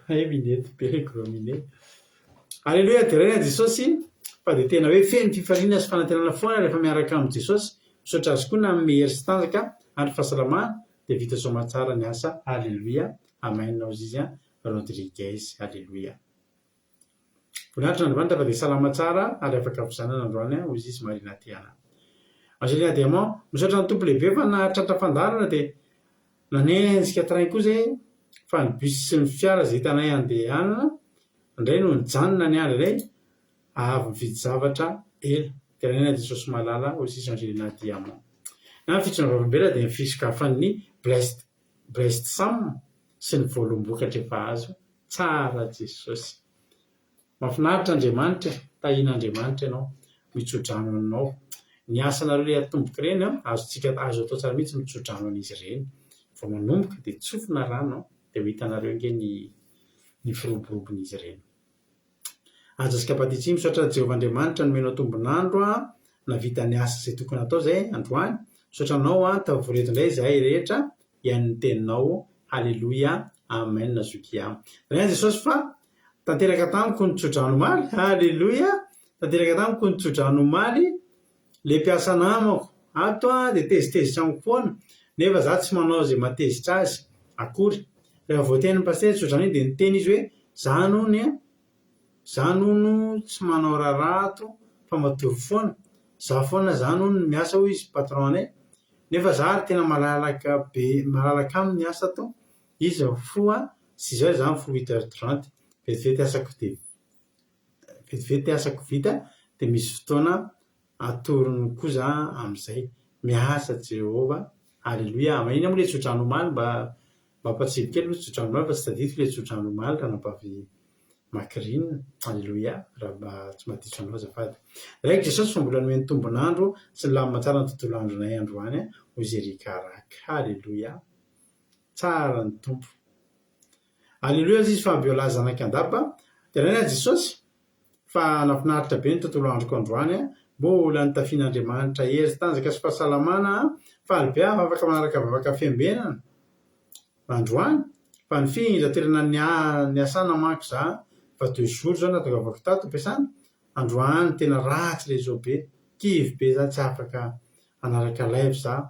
Hay minety be le gros minet. Aleloia deraina Jesosy fa dia tena hoe feno fifaliana sy fanantenana foana rehefa miaraka amin'i Jesosy. Misaotra azy koa nanome hery sy tanjaka ary fahasalamana dia vita soamatsara ny asa Aleloia Amen hozy izy an Rodriguez Aleloia Voninahitra Andriamanitra fa dia salama tsara ary afaka vizanana androany an hozy izy Marina Tiana Angelina Diamant Misaotra ny Tompo lehibe fa nahatratra fandaharana dia nanenjika train koa zay fa ny bus sy ny fiara izay hitanay andehanana indray no nijanona niandry anay Avy mividy zavatra ela. Deraina Jesosy Malala hoy sisa Angelina Diamant. Na ny fijoroana vavolombelona dia ny fisokafan'ny Blessed Blessed Sam sy ny voaloham-bokatra efa azo. Tsara Jesosy. Mahafinaritra Andriamanitra e. Tahian'Andriamanitra ianao. Mitsodrano anao. Ny asanareo ilay atomboka ireny an, azontsika azo atao tsara mihitsy mitsodrano an'izy ireny. Vao manomboka dia tsofina rano dia ho hitanareo ange ny ny firoborobon'izy ireny. Aza sy Kapatitsi, misaotra Jehovah Andriamanitra nomenao tombon'andro a, navita ny asa izay tokony hatao izay androany, misaotra anao a, tavory eto indray izahay rehetra hihaino ny teninao, haleloia, amen zoky a. Deraina Jesosy fa tanteraka tamiko ny tsodrano omaly, haleloia, tanteraka tamiko ny tsodrano omaly, le mpiasa namako ato a dia tezitezitra amiko foana nefa za tsy manao izay mahatezitra azy akory. Rehefa voatenin'ny pasitera tsodrano iny dia niteny izy hoe zany hono e, zany hono tsy manao raharaha ato fa matory foana, za foana zany hono no miasa hoy izy patron-nay, nefa za ary tena malalaka be malalaka aminy ny asa ato, izy mifoha six heures za mifoha huit heures trente, vetivety asako dia Vetivety asako vita dia misy fotoana atorony koa za amin'izay. Miasa Jehovah. Aleloia. Maninona moa ilay tsodrano omaly mba mba ampatsiahivo kely aloha tsodrano omaly fa tsy tadidiko ilay tsodrano omaly ranabavy Macrine. Aleloia. Raha mba tsy mahadiso anao azafady. Raiko Jesosy fa mbola nomeny tombon'andro sy nilamina tsara ny tontolo andronay androany hoy izy Eric Araka. Aleloia. Tsara ny Tompo. Aleloia hozy izy Fabiola zanak'i Andapa, Deraina aho Jesosy fa nafinaritra be ny tontolo androko androany a, mbola nitafian'Andriamanitra hery sy tanjaka sy fahasalamana aho, faly be aho fa afaka manaraka vavaka fiambenana androany fa nifindra toerana niasana manko za fa deux jours zao nahatongavako tato ampiasana, androany tena ratsy réseau be, kivy be za tsy afaka hanaraka live za,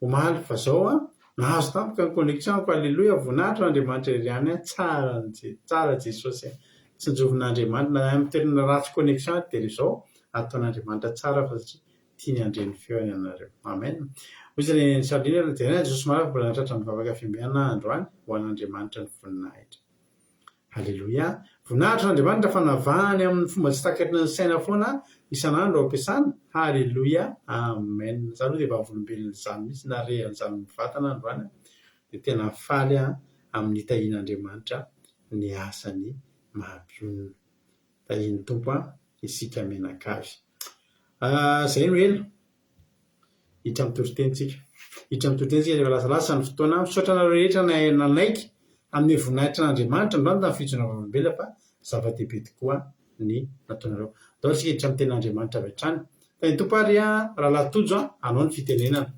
Omaly fa zao an, nahazo tampoka ny connexion-ko Aleloia voninahitra Andriamanitra irery ihany an, tsara ny tsara Jesosy an, tsinjovin'Andriamanitra na amin'ny toerana ratsy connexion ary dia izao ataon'Andriamanitra tsara fa satria tiany handre ny feony ianareo. Amen. Hoy izy ry Charline aloha jerena Jesosy marina fa mbola nahatratra ny vavaka fiambenana androany ho an'Andriamanitra ny voninahitra. Aleloia. Voninahitra an'Andriamanitra fa navahany amin'ny fomba tsy takatry ny saina foana isan'andro ao am-piasana. Haleloia! Amen! Za aloha dia vavolombelon'izany mihitsy, nahare an'izany mivantana androany aho dia tena faly aho amin'ny nitahian'Andriamanitra ny asany mampionona. Tahian'ny Tompo isika mianakavy. Izay no ela. Hiditra amin'ny toriteny tsika. Hiditra amin'ny toriteny tsika rehefa lasalasa ny fotoana. Misaotra anareo rehetra nanaiky hanome voninahitra an'Andriamanitra androany tamin'ny fijoroana vavolombelona fa zava-dehibe tokoa ny nataonareo. Andao isika hiditra amin'ny tenin'Andriamanitra avy hatrany. Tahin'ny Tompo ary Rahalahy Tojo hanao ny fitenenana.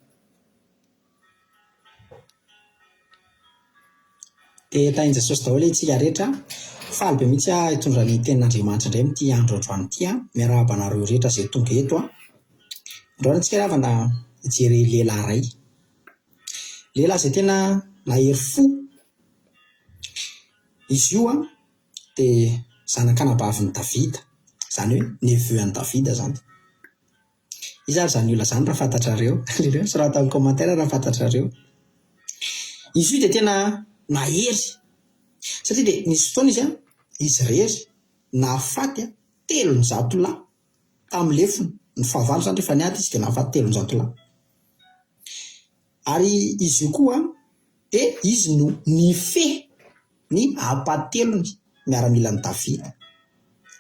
Dia tahin'i Jesosy daholo isika rehetra. Faly be mihitsy aho hitondra ny tenin'Andriamanitra indray amin'ity andro androany ity. Miarahaba anareo rehetra izay tonga eto. Androany isika ry havana hijery lehilahy iray. Lehilahy izay tena nahery fo. Izy io dia zanak'anabavin'i Davida, izany hoe neveu an'i Davida izany. Iza ary izany olona izany raha fantatrareo? Aleo sorato amin'ny commentaire raha fantatrareo. Izy io dia tena nahery satria dia nisy fotoana izy an, izy irery nahafaty 300 lahy tamin'ny lefona. Ny fahavalo izany rehefa niady izy dia nahafaty 300 lahy. Ary izy io koa dia izy no nifehy ny ampahatelony miaramilan'i Davida.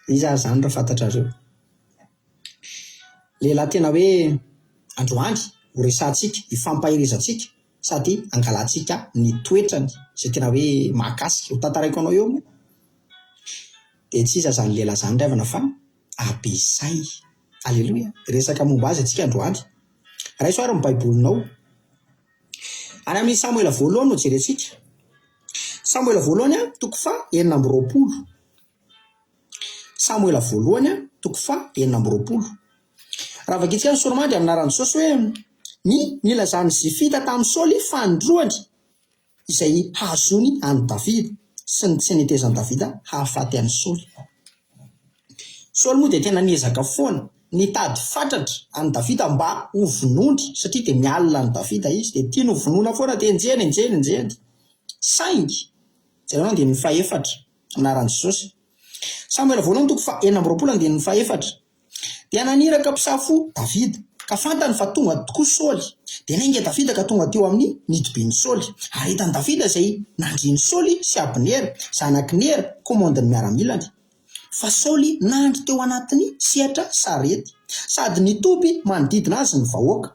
Iza ary izany raha fantatrareo? Lehilahy tena hoe androany ho resahantsika, hifampaherezantsika sady hangalantsika ny toetrany izay tena hoe mahakasika. Ho tantaraiko anao eo moa dia tsy iza izany lehilahy izany ry havana fa Abisay. Aleloia! Hiresaka momba azy isika androany. Raiso ary ny Baibolinao. Any amin'ny Samoela voalohany no jerentsika. Samoela voalohany toko faha 26. Samoela voalohany toko faha 26. Raha vakintsika ny soromandry amin'ny anaran'i Jesosy hoe ny nilazan'i Zifita tamin'i Saoly fanindroany izay hahazoany an'i Davida sy ny tsy netezan'i Davida hahafaty an'i Saoly. Saoly moa dia tena niezaka foana nitady fatratra an'i Davida mba ho vonoiny satria dia mialona an'i Davida izy dia tiany ho vonoina foana dia enjehiny enjehiny enjehiny saingy jereo ny andininy fahefatra anaran'i Jesosy. Samoela voalohany toko faha 26 andininy fahefatra. Dia naniraka mpisafo Davida, ka fantany fa tonga tokoa Saoly. Dia niainga Davida ka tonga teo amin'ny nitobian'i Saoly. Ary hitan'i Davida izay nandrian'i Saoly sy Abnera, zanak'i Nera, komandin'ny miaramilany. Fa Saoly nandry teo anatin'ny sehatra sarety, sady nitoby manodidina azy ny vahoaka.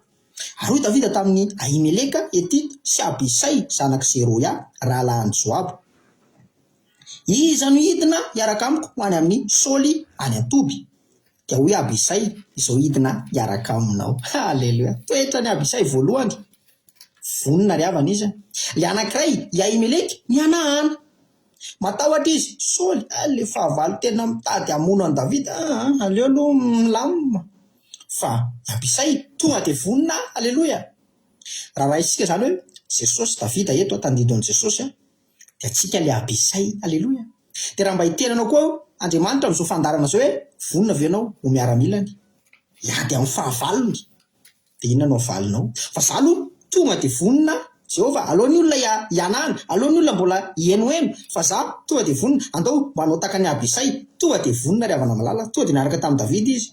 Ary hoy Davida tamin'i Ahimeleka Hetita sy Abisay zanak'i Zeroia, rahalahin'i Joaba, Iza no hidina hiaraka amiko ho any amin'i Saoly any an-toby? Dia hoy Abisay, Izao hidina hiaraka aminao. Haleloia! Toetran'i Abisay voalohany, vonona ry havana izy. Ilay anankiray, i Ahimeleka, nihanahana. Matahotra izy, Saoly, ah, ilay fahavalo tena mitady hamono an'i Davida, ah, ah, aleo aloha milamina. Fa Abisay tonga dia vonona, haleloia! Raha raisintsika izany hoe Jesosy, Davida eto, tandindon'i Jesosy, Dia antsika ilay Abisay. Aleloia. Dia raha mba hiteny anao koa Andriamanitra amin'izao fandaharana izao hoe, vonona ve ianao ho miaramilany? Hiady amin'ny fahavalony? Dia inona no havalinao? Fa za aloha tonga dia vonona Jehovah, aleo ny olona hihanahana, aleo ny olona mbola hihenoheno, fa za tonga dia vonona. Andao mba hanao tahaka an'i Abisay. Tonga dia vonona ry havana malala. Tonga dia niaraka tamin'i Davida izy.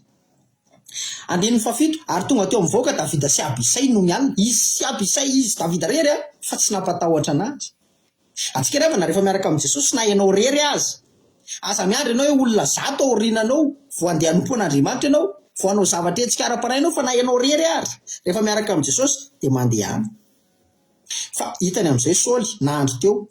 Andininy fahafito, Ary tonga teo amin'ny vahoaka Davida sy Abisay nony alina. Izy sy Abisay, izy Davida rery a, fa tsy nampatahotra anazy. Antsika ry havana rehefa miaraka amin'i Jesosy na ianao rery aza, aza miandry ianao hoe olona zato aoriananao vao handeha hanompo an'Andriamanitra ianao, vao hanao zavatra hetsika ara-panahy ianao fa na ianao rery ary rehefa miaraka amin'i Jesosy dia mandehana. Fa hitany amin'izay Saoly nandry teo.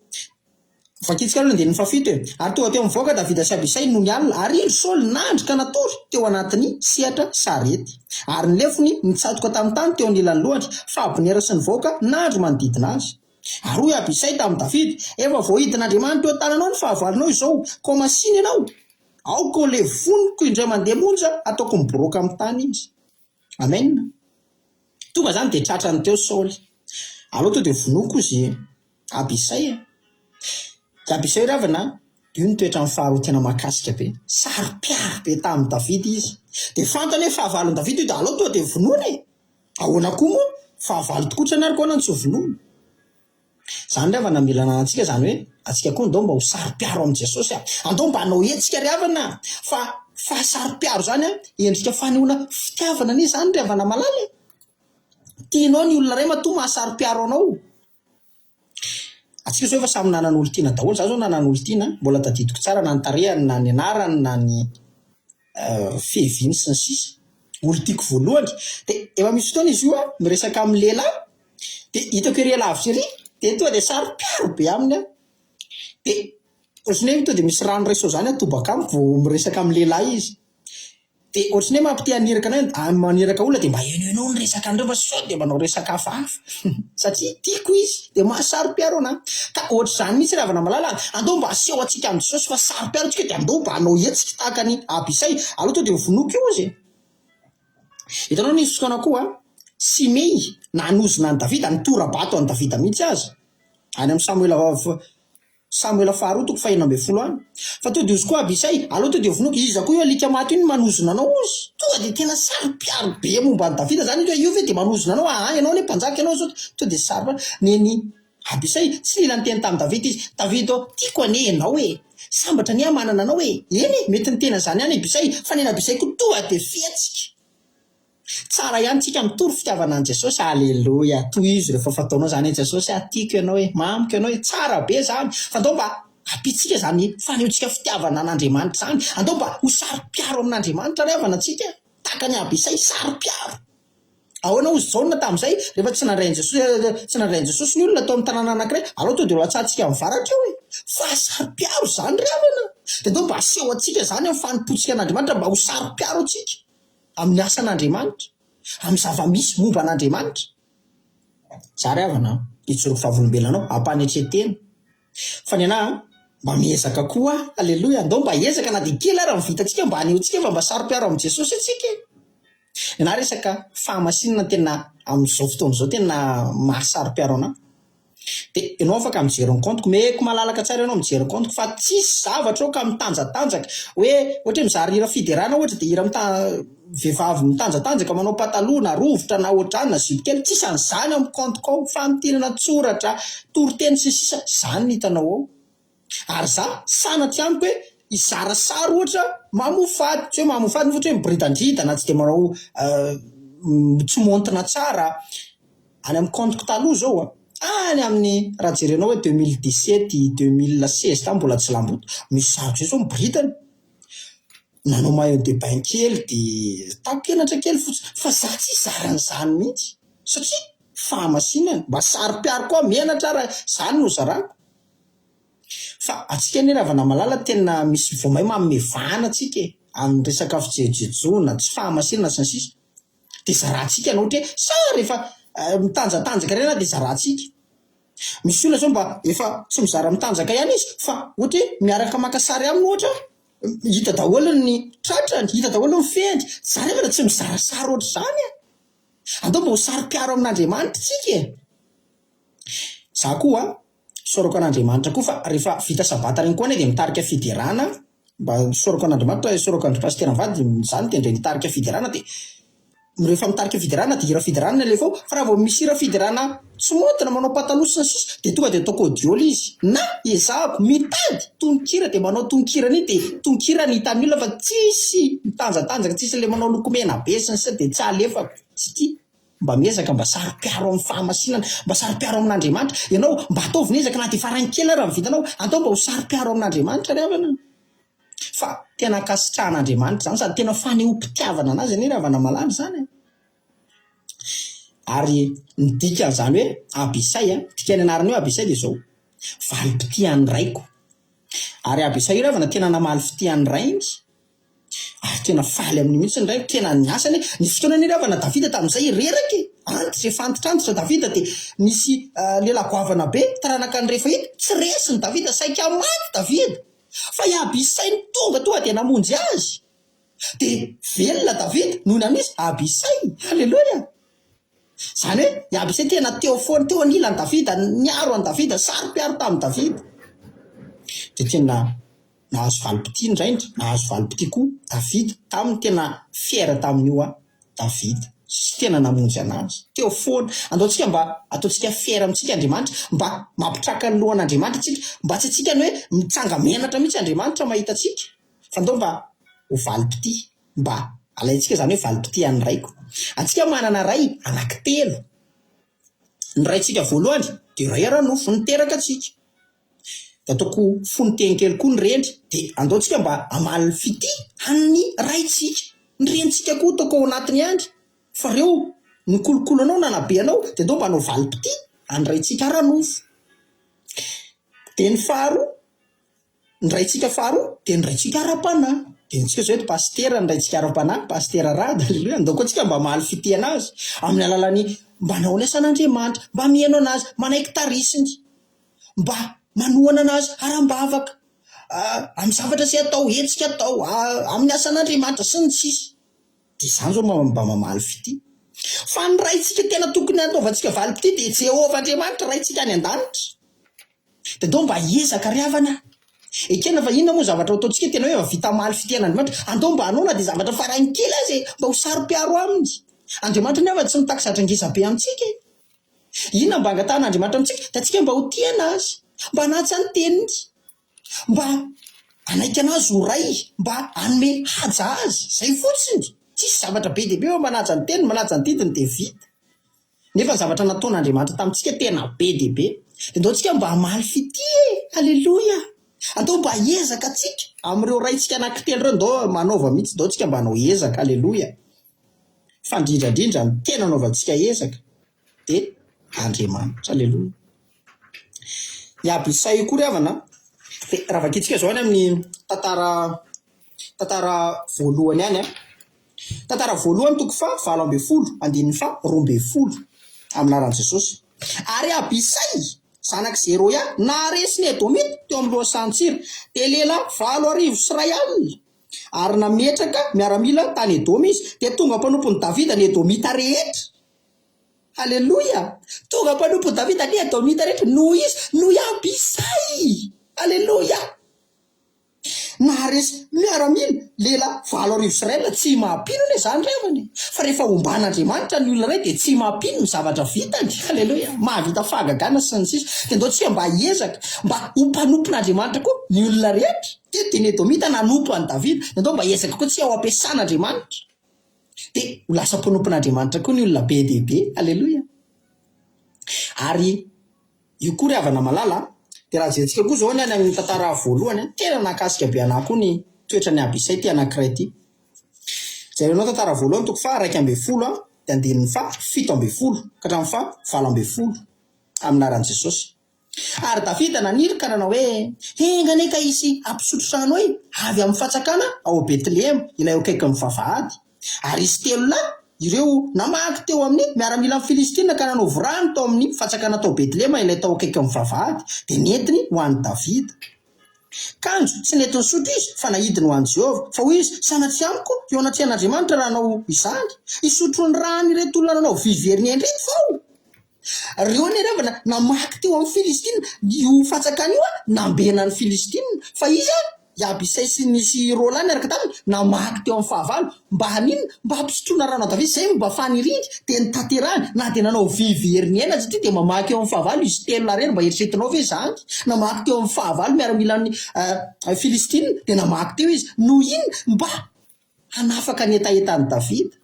Vakintsika aloha ny andininy fahafito e. Ary tonga teo amin'ny vahoaka Davida sy Abisay nony alina, ary indro Saoly nandry ka natory teo anatin'ny sehatra sarety. Ary ny lefony nitsatoka tamin'ny tany teo anilan'ny lohany, fa Abnera sy ny vahoaka nandry manodidina azy. Ary hoy Abisay tamin'i Davida, Efa voahidin'Andriamanitra eo an-tananao ny fahavalonao izao, koa masìna ianao. Aoka ho levoniko indray mandeha monja hataoko miboroaka amin'ny tany izy. Amen. Tonga zany dia tratrany teo Saoly. Aleo to dia vonoiko ozy Abisay e. Dia Abisay ry havana, io ny toetrany faharoa tena mahakasika be. Saro-piaro be tamin'i Davida izy. Dia fantany hoe fahavalon'i Davida io dia aleo tonga dia vonoina e. Ahoana koa moa? Fahavalo tokoa tsy anariko ahoana no tsy ho vonoina. Izany ry havana mila ananantsika izany hoe antsika koa andao mba ho saro-piaro amin'i Jesosy a! Andao mba hanao hetsika ry havana a! Fa fahasaro-piaro izany a, endrika fanehoana fitiavana anie izany ry havana malala e! Tianao ny olona iray matoa mahasaro-piaro anao. Antsika izao efa samy nanana olon-tiana daholo, izaho izao nanana olon-tiana, mbola tadidiko tsara na ny tarehiny na ny anarany na ny fiaviany sy ny sisa. Olon-tiako voalohany. Dia efa misy fotoana izy io an, miresaka amin'ny lehilahy, dia hitako ery alavitra ery, dia tonga dia saro-piaro be aminy aho. Dia ohatran'ny hoe tonga dia misy rano iray sao izany atobaka amiko vao miresaka amin'ny lehilahy izy. Dia ohatran'ny hoe mampite haniraka anay hoe maniraka olona dia mba henohenoa ny resaka an'ireo fa sao dia manao resaka hafahafa satria tiako izy dia mahasaro-piaro anà. Ka ohatr'izany mihitsy ry havana malala a! Andao mba aseho antsika amin'i Jesosy fa saro-piaro isika dia andao mba hanao hetsika tahaka an'i Abisay. Aleo tonga dia hovonoiko io izy e! Hitanao nisy fotoana koa Simey nanozona an'i Davida, nitora-bato an'i Davida mihitsy aza. Any amin'ny Samoela Samoela faharoa toko fahenina ambinifolo any. Fa tonga dia hozy koa Abisay, aleo tonga dia vonoiko, iza koa io alika maty io no manozona anao hozy? Tonga dia tena saro-piaro be momba an'i Davida zany izy hoe io ve dia manozona anao, aa ianao anie mpanjaka ianao zao, tonga dia saro-piaro. Nen'i Abisay, tsy nila niteny tamin'i Davida izy, Davida ô, tiako anie ianao e! Sambatra anie aho manana anao e! Eny e, mety niteny an'izany ihany i Abisay, fa nen'i Abisay koa tonga dia fihetsika. Tsara ihany tsika mitory fitiavana an'i Jesosy Aleloia tohizo rehefa fataonao zany e Jesosy a tiako ianao e mamiko ianao e tsara be zany fa andao mba ampitsika zany fanehoantsika fitiavana an'Andriamanitra zany andao mba ho saro-piaro amin'Andriamanitra ry havana tsika tahaka an'i Abisay saro-piaro ahoana hozy Jaona tamin'izay rehefa tsy nandray an'i Jesosy tsy nandray an'i Jesosy ny olona tao amin'ny tanàna anankiray alao tonga dia ho latsahantsika amin'ny varatra io e fa saro-piaro zany ry havana dia andao mba aseho antsika zany amin'ny fanompoantsika an'Andriamanitra mba ho saro-piaro antsika amin'ny asan'Andriamanitra, amin'ny zava-misy momba an'Andriamanitra. Za ry havana an, hijoro vavolombelona anao, ampanetren-tena. Fa ny anah an, mba miezaka koa aho, aleloia, andao mba hiezaka na dia kely ara ny vitantsika mba hanehoantsika fa mba saro-piaro amin'i Jesosy antsika e. Ny anah resaka fahamasinana tena amin'izao fotoana izao tena mahasaro-piaro anah. Dia ianao afaka mijery ny compte-ko, omeko malalaka tsara ianao mijery ny compte-ko fa tsisy zavatra ao ka mitanjatanjaka hoe ohatra hoe mizara hira fiderana ohatra dia hira mita- vehivavy mitanjatanjaka manao pataloha na rovitra na ohatr'izany na zipo kely, tsisy an'izany ao amin'ny compte-ko ao, famintinana an-tsoratra, toriteny sy ny sisa, izany no hitanao ao. Ary za sanatria amiko hoe hizara sary ohatra mamoafady, tsy hoe mamoafady nefa ohatra hoe miboridandridana tsy dia manao tsy maontina tsara, any amin'ny compte-ko taloha zao an, any amin'ny raha jerenao hoe 2017, 2016 tany mbola tsy lamboto, misy sary zay zao miboridana, nanao maillot de bain kely dia tapenatra kely fotsiny, fa za tsy hizara an'izany mihitsy satria fahamasinana, mba saro-piaro koa menatra ary zany no zarako. Fa antsika anie ravana malala tena misy vao may manome vahana antsika e, amin'ny resaka fijejojejoana, tsy fahamasinana sy ny sisa Dia zarantsika na ohatra hoe sa rehefa mitanjatanjaka ireny dia zarantsika. Misy olona izao mba efa tsy mizara mitanjaka ihany izy fa ohatra hoe miaraka maka sary aminy ohatra, hita daholo ny tratrany, hita daholo ny feny, za nefa tsy mizara sary ohatr'izany e! Andao mba ho saro-piaro amin'Andriamanitra isika e! Za koa isaorako an'Andriamanitra koa fa rehefa vita sabata reny koa anie dia mitarika fiderana mba isaorako an'Andriamanitra isaorako an-dry pasitera mivady za no tendreny hitarika fiderana dia rehefa mitarika fiderana dia hira fiderana no alefa ao fa raha vao misy hira fiderana tsy maotina manao pataloha sy ny sisa dia tonga dia ataoko audio ilay izy na ezahako mitady tononkira dia manao tononkira an'iny dia tononkira no hitan'ny olona fa tsisy mitanjatanjaka tsisy ilay manao lokomena be sy ny sisa dia tsy alefako tsy tia Mba miezaka mba saro-piaro amin'ny fahamasinana, mba saro-piaro amin'Andriamanitra. Ianao, mba ataovy ny ezaka na dia farany kely ara ny vitanao, atao mba ho saro-piaro amin'Andriamanitra ry havana. Fa tena ankasitrahan'Andriamanitra izany sady tena fanehoam-pitiavana an'Azy anie ry havana malala izany e. Ary ny dikan'izany hoe Abisay, dikan'ny anarany hoe Abisay dia izao, valim-pitia an'ny raiko. Ary Abisay io ry havana tena namaly fitia an'ny rainy. Ary tena faly amin'io mihitsy ny rainy, tena niasa anie, nisy fotoana anie ry havana Davida tamin'izay reraka e, antitra, efa antitrantitra Davida dia nisy lehilahy goavana be taranaka an'i Refaita, tsy resiny Davida, saika maty Davida, fa i Abisay no tonga tonga dia namonjy azy, dia velona Davida noho ny amin'iza? Abisay, aleloia! Izany hoe i Abisay tena teo foana, teo anilan'i Davida, niaro an'i Davida, saro-piaro tamin'i Davida, dia tena Nahazo valim-pitia ny rainy, nahazo valim-pitia koa Davida, taminy tena fier tamin'io aho Davida. Sy tena namonjy anazy. Teo foana. Andao tsika mba ataontsika fier amintsika Andriamanitra, mba mampitraka ny lohan'Andriamanitra tsika, mba tsy antsika ny hoe mitsanga-menatra mihitsy Andriamanitra mahita antsika, fa andao mba ho valim-pitia, mba alaintsika izany hoe valim-pitia an'ny Raiko. Antsika manana Ray anankitelo. Ny Raintsika voalohany dia Ray ara-nofo, niteraka antsika. Dia ataoko fonon-teny kely koa ny reny, dia andao tsika mba hamaly ny fitia an'ny raintsika. Ny renintsika koa ataoko ao anatiny ihany, fa reo nikolokolo anao, nanabe anao, dia andao mba hanao valim-pitia an'ny raintsika ara-nofo. Dia ny faharoa, Ny raintsika faharoa dia ny raintsika ara-panahy. Dia antsika izao eto pasitera ny raintsika ara-panahy, pasitera Rada, aleloia. Andao koa tsika mba hamaly fitia anazy amin'ny alalan'ny mba hanao ny asan'Andriamanitra, mba mihaino anazy, manaiky tarisiny, mba manohana anazy ara-bavaka, amin'ny zavatra izay atao, hetsika atao, amin'ny asan'Andriamanitra sy ny sisa. Dia izany izao mba mamaly fitia. Fa ny raintsika tena tokony hanaovantsika valim-pitia dia Jehovah Andriamanitra Raintsika any an-danitra. Dia ndao mba hiezaka ry havana a! Ekena fa inona moa zavatra ho ataontsika tena hoe efa vita hamaly fitia an'Andriamanitra? Andao mba hanao na dia zavatra farany kely aza e! Mba ho saro-piaro aminy. Andriamanitra anie fa tsy mitaky zavatra ngeza be amintsika e! Inona mba angatahan'Andriamanitra amintsika? Dia antsika mba ho tia an'Azy, mba hanaja ny teniny, mba hanaiky an'Azy ho Ray, mba hanome haja Azy. Izay fotsiny! Tsisy zavatra be dia be fa manaja ny teniny, manaja ny didiny dia vita. Nefa ny zavatra nataon'Andriamanitra tamintsika tena be dia be. Dia ndao tsika mba hamaly fitia e! Aleloia! Andao mba hiezaka tsika amin'ireo raintsika anankitelo ireo, ndao manaova mihitsy, ndao tsika mba hanao ezaka, aleloia! Fa indrindra indrindra ny tena anaovantsika ezaka dia Andriamanitra, aleloia! I Abisay io koa ry havana an, dia raha vakintsika izao any amin'ny tantara tantara voalohany any an, Tantara voalohany toko faha 18 andininy faha 12 amin'ny anaran'i Jesosy. Ary Abisay, zanak'i Zeroia, naharesy ny Edomita teo amin'ny lohasahan-tsira, dia lehilahy 1080. Ary nametraka miaramila tany Edoma izy, dia tonga mpanompon'i Davida ny Edomita rehetra. Aleloia! Tonga mpanompon'i Davida ny Edomita rehetra, noho izy, noho i Abisay. Aleloia! Naharesy miaramila lehilahy 8000 Israel tsy mampino anie zany ry havana e! Fa rehefa omban'Andriamanitra ny olona iray dia tsy mampino ny zavatra vitany, aleloia, mahavita fahagagana sy ny sisa Dia ndao tsika mba hiezaka mba ho mpanompon'Andriamanitra koa ny olona rehetra, teto dia ny Edomita nanompo an'i Davida, dia ndao mba hiezaka koa tsika ho ampiasan'Andriamanitra dia ho lasa mpanompon'Andriamanitra koa ny olona be dia be, aleloia. Ary Io koa ry havana malala a! Dia raha jerentsika koa izao ny any amin'ny tantara voalohany a, tena nahakasika be anah koa ny toetran'i Abisay ity anankiray ity. Jerenao tantara voalohany toko faha 11 a, dia andininy faha 17 ka hatramin'ny faha 18 amin'ny anaran'i Jesosy. Ary Davida naniry ka nanao hoe, Enga anie ka hisy hampisotro rano ahy avy amin'ny fatsakana ao Betlehema, ilay eo akaikin'ny vavahady. Ary izy telo lahy ireo namaky teo amin'ny miaramilan'ny Filistina ka nanao vorahany tao amin'ny fatsakana tao Betlehema ilay tao akaikin'ny vavahady, dia nentiny ho an'i Davida. Kanjo tsy nety nisotro izy, fa naidiny ho an'i Jehovah. Fa hoy izy, Sanatria amiko eo anatrehan'Andriamanitra raha hanao izany! Hisotro ny ràn'ireto olona nanao vy very ny ainy ireto va aho? Ireo anie ry havana namaky teo amin'ny Filistina, io fatsakana io nambenan'ny Filistina, fa izy i Abisay sy nisy roa lahy niaraka taminy namaky teo amin'ny fahavalo, mba haninona? Mba hampisotroana rano an'i Davida, izay no mba faniriany, dia notanterahiny, na dia nanao vy very ny aina aza ity dia mamaky eo amin'ny fahavalo izy telo lahy irery, mba eritreretinao ve izany? Namaky teo amin'ny fahavalo miaramilan'ny Filistina, dia namaky teo izy, noho inona? Mba hanafaka ny hetahetan'i Davida.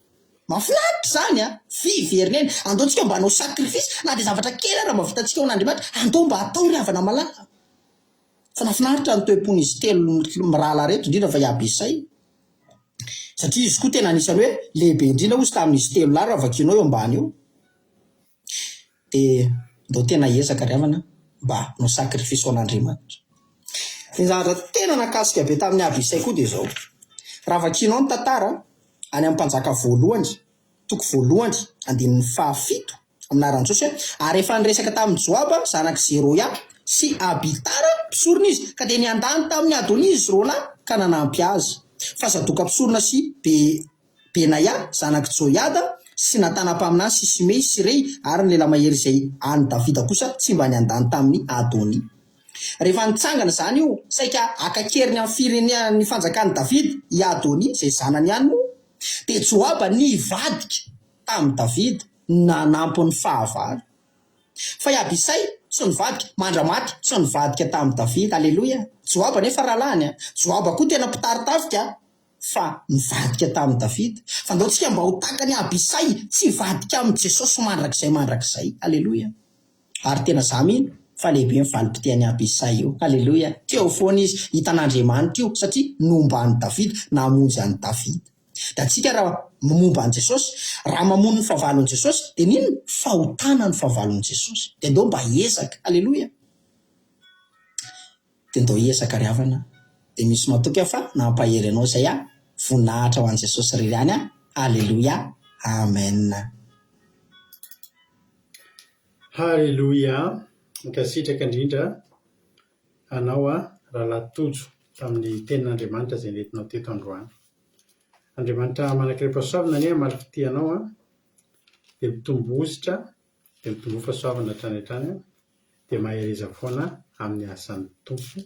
Mahafinaritra izany an! Fiverina eny. Andao tsika mba hanao sacrifice na dia zavatra kely ara mba vitantsika ho an'Andriamanitra. Andao mba hatao ry havana malala. Fa nahafinaritra ny toe-pon'izy telo mirahalahy ireto, indrindra fa i Abisay. Satria izy koa tena anisan'ny hoe lehibe indrindra hozy tamin'izy telo lahy raha vakianao eo ambany eo. Dia ndao tena hiezaka ry havana mba hanao sacrifice ho an'Andriamanitra. Ny zavatra tena nakasika be tamin'i Abisay koa dia izao, raha vakianao ny tantara any amin'ny Mpanjaka voalohany, toko voalohany, andininy fahafito, amin'ny anaran'i Jesosy hoe, ary efa niresaka tamin'i Joaba zanak'i Zeroia sy Abitara mpisorona izy, ka dia niandany tamin'i Adonia izy roalahy ka nanampy azy. Fa Zadoka mpisorona sy Be. Benaia, zanak'i Joiada, sy Natana mpaminany sy Simey sy Rey ary ny lehilahy mahery izay an'i Davida kosa tsy mba niandany tamin'i Adonia. Rehefa nitsangana izany io, saika haka an-keriny amin'ny firenen'ny fanjakan'i Davida i Adonia, izay zanany ihany moa, dia Joaba nivadika. tamin'i Davida, nanampy ny fahavalo. Fa i Abisay tsy nivadika, mandra-maty tsy nivadika tamin'i Davida. Aleloia! Joaba anefa rahalahiny. Joaba koa tena mpitari-tafika fa nivadika tamin'i Davida. Fa ndao tsika mba ho tahaka an'i Abisay, tsy hivadika amin'i Jesosy mandrakizay mandrakizay. Aleloia! Ary tena za mino fa lehibe ny valim-pitian'i Abisay io. Aleloia! Teo foana izy, hitan'Andriamanitra io, satria nomba an'i Davida, namonjy an'i Davida. Dia antsika raha momba an'i Jesosy, raha mamono ny fahavalon'i Jesosy, dia n'inona? Fahotana ny fahavalon'i Jesosy. Dia ndao mba hiezaka. Aleloia! Dia ndao hiezaka ry havana. Dia misy matoky aho fa nampahery anao izay aho. Voninahitra ho an'i Jesosy irery ihany an! Aleloia! Amen! Haleloia! Mankasitraka indrindra anao Rahalahy Tojo tamin'ny tenin'Andriamanitra izay nentinao teto androany. Andriamanitra manan-karem-pahasoavana anie hamaly fitia anao an, dia mitombo hositra, dia mitomboa fahasoavana hatrany hatrany an, dia mahereza foana amin'ny asan'ny Tompo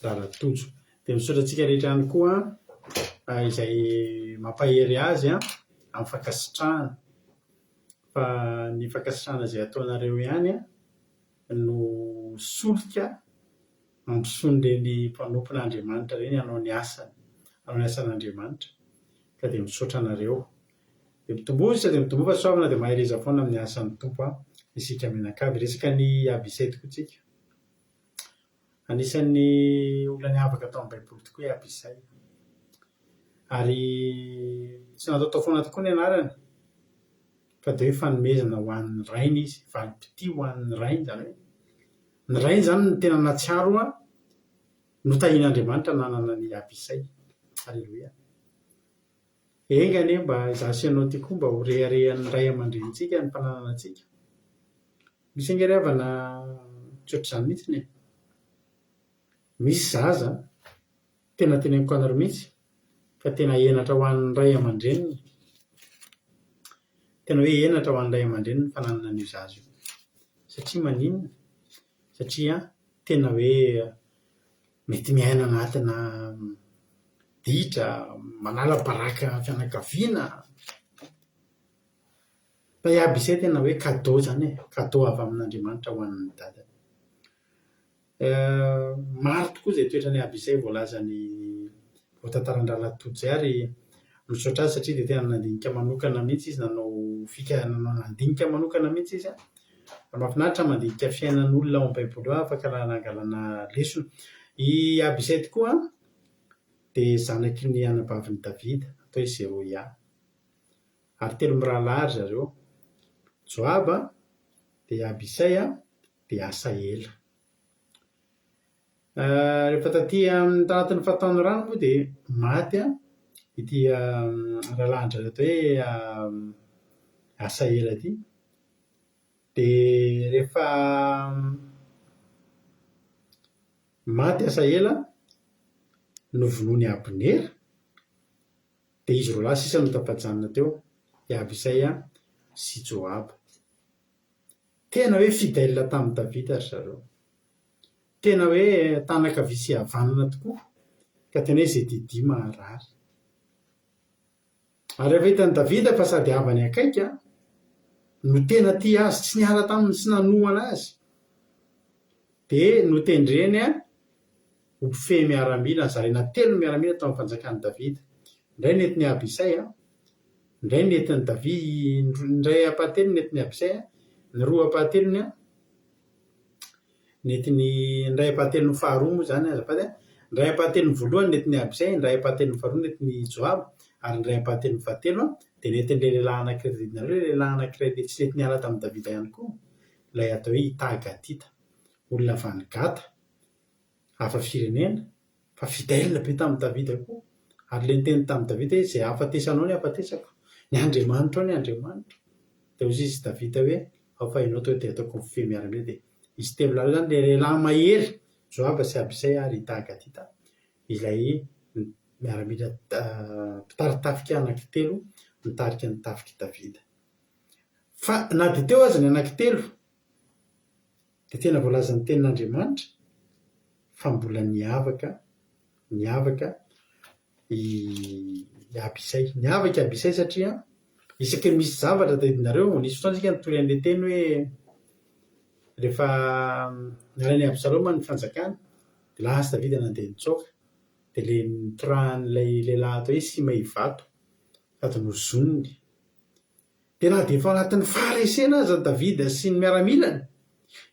Rahalahy Tojo. Dia misaotra antsika rehetra ihany koa izay mampahery azy amin'ny fankasitrahana. Fa ny fankasitrahana izay ataonareo ihany no solika mampisoa-n'ireny mpanompon'Andriamanitra ireny hanao ny asany, hanao ny asan'Andriamanitra. Ka dia misaotra anareo. Dia mitomboa isa dia mitomboa fahasoavana dia mahereza foana amin'ny asan'ny Tompo isika mianakavy. Hiresaka an'i Abisay tokoa tsika. Anisan'ny olona niavaka tao amin'ny Baiboly tokoa i Abisay. Ary tsy nataotao foana tokoa ny anarany, fa dia hoe fanomezana ho an'ny rainy izy, valim-pitia ho an'ny rainy izany hoe ny rainy izany no tena nahatsiaro notahian'Andriamanitra nanana an'i Abisay. Aleloia. Enga anie mba izaho sy ianao ity koa mba ho reharehan'ny ray aman-drenintsika ny fananana antsika. Misy ange ry havana tsy ohatr'izany mihitsy e. Misy zaza, tena teneniko anareo mihitsy, fa tena henatra ho an'ny ray aman-dreniny, tena hoe henatra ho an'ny ray aman-dreniny ny fananana an'io zaza io. Satria maninona? Satria tena hoe mety miaina anatina ditra, manala baraka fianakaviana. Fa i Abisay tena hoe cadeau izany e, cadeau avy amin'Andriamanitra ho an'ny dadany. Maro tokoa izay toetran'i Abisay voalazan'i voatantaran-dRahalahy Tojo izay ary misaotra azy satria dia tena nandinika manokana mihitsy izy, nanao fika nandinika manokana mihitsy izy an. Ary mahafinaritra ny mandinika fiainan'olona ao amin'ny Baiboly ao afaka nangalana lesona. I Abisay tokoa dia zanaky ny anabavin'i Davida atao hoe Zeroia. Ary telo mirahalahy ry zareo, Joaba, dia Abisay, dia Asahela. Rehefa taty amin'ny tanatin'ny fahatanorany moa dia maty ity rahalahin-dry zareo atao hoe Asahela ity. Dia rehefa maty Asahela, novonoin'i Abnera. Dia izy roalahy sisa no tafajanona teo, i Abisay sy Joaba. Tena hoe fidèle tamin'i Davida ry zareo. Tena hoe tanan-kavia sy havanana tokoa, ka tena hoe izay didia maharary. Ary rehefa hitan'i Davida fa sady havany akaiky no tena tia azy, tsy niala taminy sy nanohana azy, dia notendreny ho mpifehy miaramila, nozaraina telo ny miaramila tao amin'ny fanjakan'i Davida. Ny iray nentin'i Abisay, ny iray nentin'i Davi-, ny iray ampahatelony nentin'i Abisay, ny roa ampahatelony nentin'i, ny iray ampahatelony faharoa moa izany azafady an, ny iray ampahatelony voalohany nentin'i Abisay, ny iray ampahatelony faharoa nentin'i Joaba, ary ny iray ampahatelony fahatelo dia nentin'ilay lehilahy anankiray tadidinareo ilay lehilahy anankiray ilay tsy nety niala tamin'i Davida ihany koa, ilay atao hoe Itaha Gatita, olona avy any Gata. hafa firenena, fa fidèle be tamin'i Davida koa, ary ilay niteny tamin'i Davida hoe, izay hahafatesanao ny hahafatesako, ny Andriamanitrao ny Andriamanitro. Dia hoy izy Davida hoe, ao fa ianao tonga dia ataoko mifehy miaramila. Dia izy telo lahy ireo izany ilay lehilahy mahery, Joaba sy Abisay ary Itaha Gatita, ilay miaramila mpitari-tafika anankitelo nitarika ny tafik'i Davida. Fa na dia teo aza ny anankitelo, Dia tena voalazan'ny tenin'Andriamanitra fa mbola niavaka, niavaka i Abisay. Niavaka i Abisay satria. Isaky ny misy zavatra tadidinareo, nisy fotoana isika nitory an'ilay teny hoe rehefa nalain'i Absaloma ny fanjakana, dia lasa Davida nandeha nitsoaka, dia ilay nitorahan'ilay lehilahy atao hoe Simey vato sady nozoniny. Dia na dia efa ao anatin'ny faharesena aza Davida sy ny miaramilany,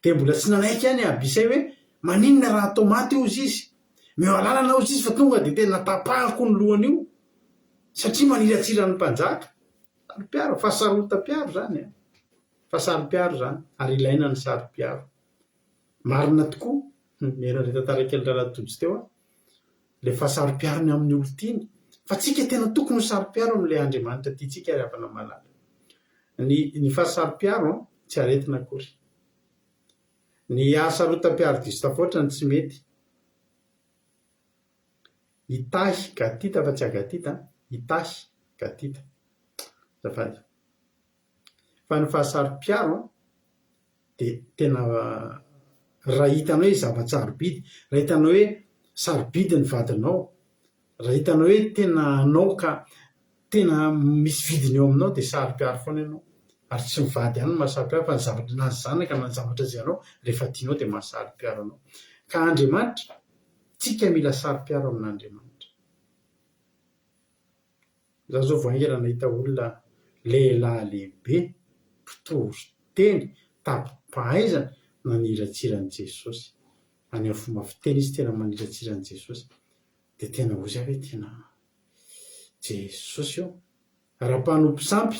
dia mbola tsy nanaiky ihany i Abisay hoe maninona raha atao maty hozy izy. Meo alalana hozy izy fa tonga dia tena tapahako ny lohany io, satria maniratsira ny mpanjaka. Saro-piaro, fahasarotam-piaro izany an! Fahasarom-piaro izany, ary ilaina ny saro-piaro. Marina tokoa, mihaino an'ilay tantara kely Rahalahy Tojo teo aho, ilay fahasaro-piarony amin'ny olon-tiany. Fa tsika tena tokony ho saro-piaro amin'ilay Andriamanitra tiantsika ry havana malala. Ny ny fahasaro-piaro an, tsy aretina akory. Ny hahasarotam-piaro diso tafahoatra no tsy mety. Hitahy gatita fa tsy agatita an, hitahy gatita. Azafady. Fa ny fahasaro-piaro an, dia tena raha hitanao hoe zava-tsarobidy, raha hitanao hoe sarobidy ny vadinao, raha hitanao hoe tena anao ka tena misy vidiny eo aminao dia saro-piaro foana ianao. Ary tsy ny vady ihany no mahasaro-piaro fa ny zavatra na ny zanaka na ny zavatra izay anao rehefa tianao dia mahasaro-piaro anao. Ka Andriamanitra, tsika mila saro-piaro amin'Andriamanitra. Za zao vao haingana nahita olona lehilahy lehibe, mpitory teny, tabi-pahaizana, naniratsira an'i Jesosy. Any amin'ny fomba fiteny izy tena maniratsira an'i Jesosy. Dia tena hozy aho hoe tena Jesosy ô! Raha mpanompo sampy,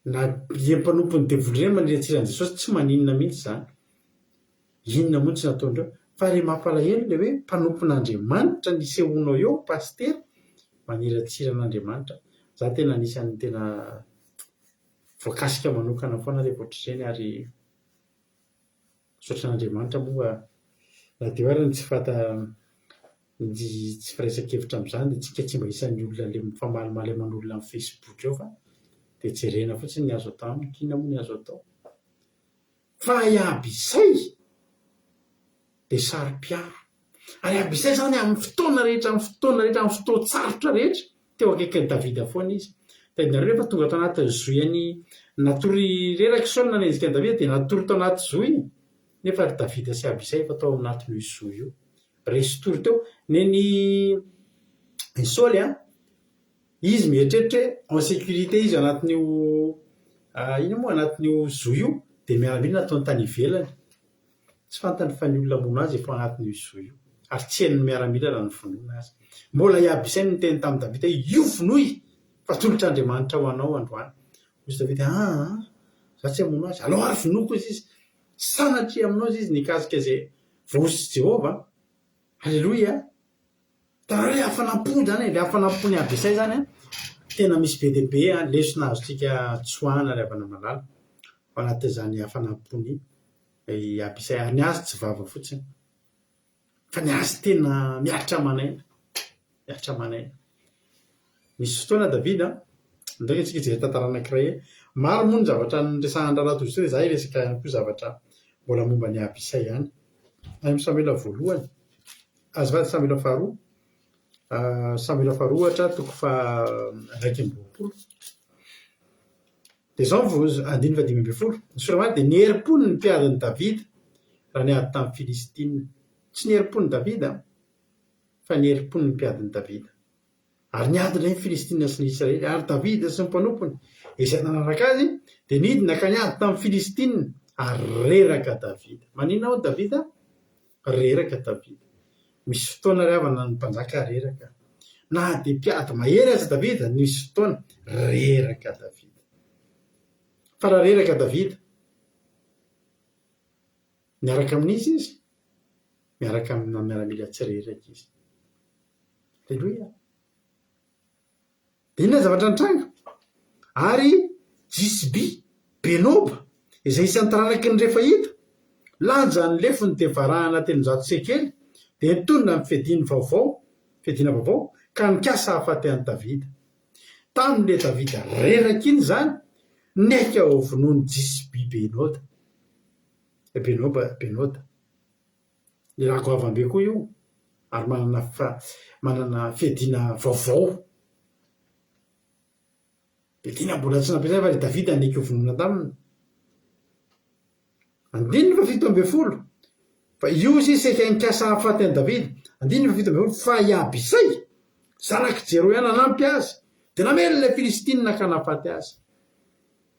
Na ireny mpanompon'ny devoly ireny maniratsira an'i Jesosy tsy maninona mihitsy izany. Inona moa no tsy nataondreo? Fa re mampalahelo ilay hoe mpanompon'Andriamanitra ny isehoanao eo pasitera maniratsira an'Andriamanitra. Za tena anisan'ny tena voakasika manokana foana rehefa ohatr'ireny ary misaotra an'Andriamanitra moa na dia eo ary ny tsy fahata Ny tsy firaisan-kevitra amin'izany dia tsika tsy mba isan'ny olona le mifamalimaly aman'olona amin'ny facebook eo fa dia jerena fotsiny ny azo atao aminy, k'inona moa ny azo atao? Fa i Abisay dia saro-piaro. Ary Abisay izany amin'ny fotoana rehetra, amin'ny fotoana rehetra, amin'ny fotoan-tsarotra rehetra, teo akaikin'i Davida foana izy. Tadidinareo rehefa tonga tao anatin'ny zohy an'i, natory reraka i Saoly nanenjika an'i Davida dia natory tao anaty zohy, nefa ry Davida sy Abisay efa tao anatin'io zohy io. Resy tory teo. Nen'i i Saoly an, izy mieritreritra hoe en sécurité izy anatin'io inona moa, anatin'io zohy io, dia miaramila nataony tany ivelany. Tsy fantany fa ny olona hamono azy efa ao anatin'io zohy io. Ary tsy hain'ny miaramila raha novonoina aza. Mbola i Abisay no niteny tamin'i Davida hoe io vonoy fa atolotr'Andriamanitra ho anao androany. Hoy Davida, aa, za tsy hamono azy. Alao ary vonoiko hozy izy. Sanatria aminao hozy izy ny hikasika izay Voahosotr'i Jehovah. Aleloia! Hitanareo ilay hafanam-po izany e, ilay hafanam-pon'i Abisay izany an, tena misy be dia be an, lesona azontsika tsoahana ry havana malala, ao anatin'izany hafanam-pon'i Abisay. Ary ny azy tsy vava fotsiny, fa ny azy tena mihatra aman'aina, mihatra aman'aina. Nisy fotoana Davida, ndraika tsika hijery tantara anankiray e. Maro moa ny zavatra niresahan'i Rahalahy Tojo teo, izaho hiresaka ihany koa zavatra mbola momba an'i Abisay ihany. Any amin'ny Samoela voalohany, azafady Samoela faharoa, Samoela faharoa ohatra toko faha-21. Dia izao ny voa- andininy faha-15, ny soratra dia ny herim-pony ny mpiadin'i Davida raha niady tamin'ny Filistina. Tsy ny herim-pon'i Davida fa ny herim-pony ny mpiadin'i Davida. Ary niady indray ny Filistina sy ny Israely, ary Davida sy ny mpanompony, izay nanaraka azy, dia nidina ka niady tamin'ny Filistina, ary reraka Davida. Maninona hono Davida? Reraka Davida. Misy fotoana ry havana ny mpanjaka reraka. Na dia mpiady mahery aza Davida, nisy fotoana reraka Davida. Fa raha reraka Davida, miaraka amin'iza izy? Miaraka amina miaramila tsy reraka izy. Aleloia! Dia inona ny zavatra nitranga? Ary Jisby Benoba, izay isan'ny taranaky ny Refaita, lanjan'ny lefony dia varahana 300 sekely, dia nitonona ny fiadiany vaovao, fiadiana vaovao, ka nikasa hahafaty an'i Davida. Tamin'ilay Davida reraka iny izany, niaika hovonoin'i Jisby Benoda. Benoba, Benoda. Lehilahy goavam-be koa io ary manana manana fiadiana vaovao. Dia tena mbola tsy nampiasaina fa ilay Davida niaiky ho vonoina taminy. Andininy faha-17, Fa io sisa saika nikasa hahafaty an'i Davida. Andininy faha-17, Fa i Abisay, zanak'i Jeroia nanampy azy, dia namely ilay Filistina ka nahafaty azy.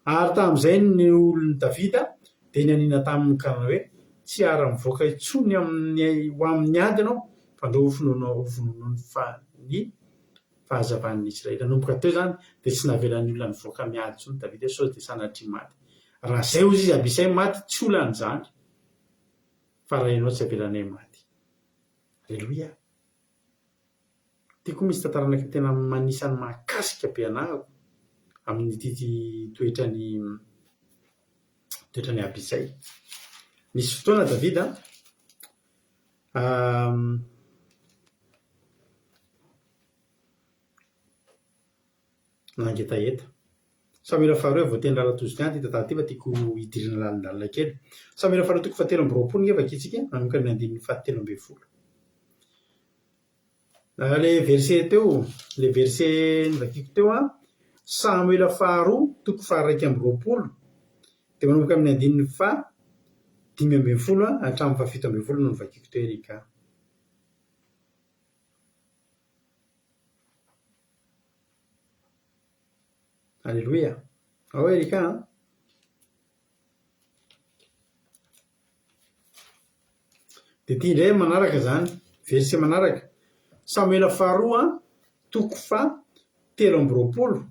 Ary tamin'izay ny olon'i Davida dia nianiana taminy ka nanao hoe, Tsy hiara-mivoaka intsony amin'ny ho amin'ny ady ianao, fandrao hovonoinao hovonoinao ny fa ny fahazavan'ny Israely. Nanomboka teo izany dia tsy navelan'ny olona nivoaka miady intsony Davida hoe sao dia sanatria maty. Raha izay hozy izy Abisay maty tsy olana izany fa raha ianao tsy avelanay maty. Aleloia. Ity koa misy tantara anankiray tena anisan'ny mahakasika be anahako amin'ity toetran'i toetran'i Abisay. Nisy fotoana Davida nangetaheta. Samoela faharoa voateny Ralatozotiana ity tantara ity fa tiako hidirana lalindalina kely. Samoela faharoa toko fahatelo amby roapolo nge vakintsika manomboka amin'ny andininy fahatelo ambin'ny folo. Ilay verset teo, ilay verset novakiko teo an, Samoela faharoa toko faha-iraika amby roapolo dia manomboka amin'ny andininy faha-dimy ambin'ny folo hatramin'ny faha-fito ambin'ny folo no novakiko teo Erika. Aleloia. Ao Erika an. Dia ity indray manaraka izany, verset manaraka. Samoela faharoa toko faha-23.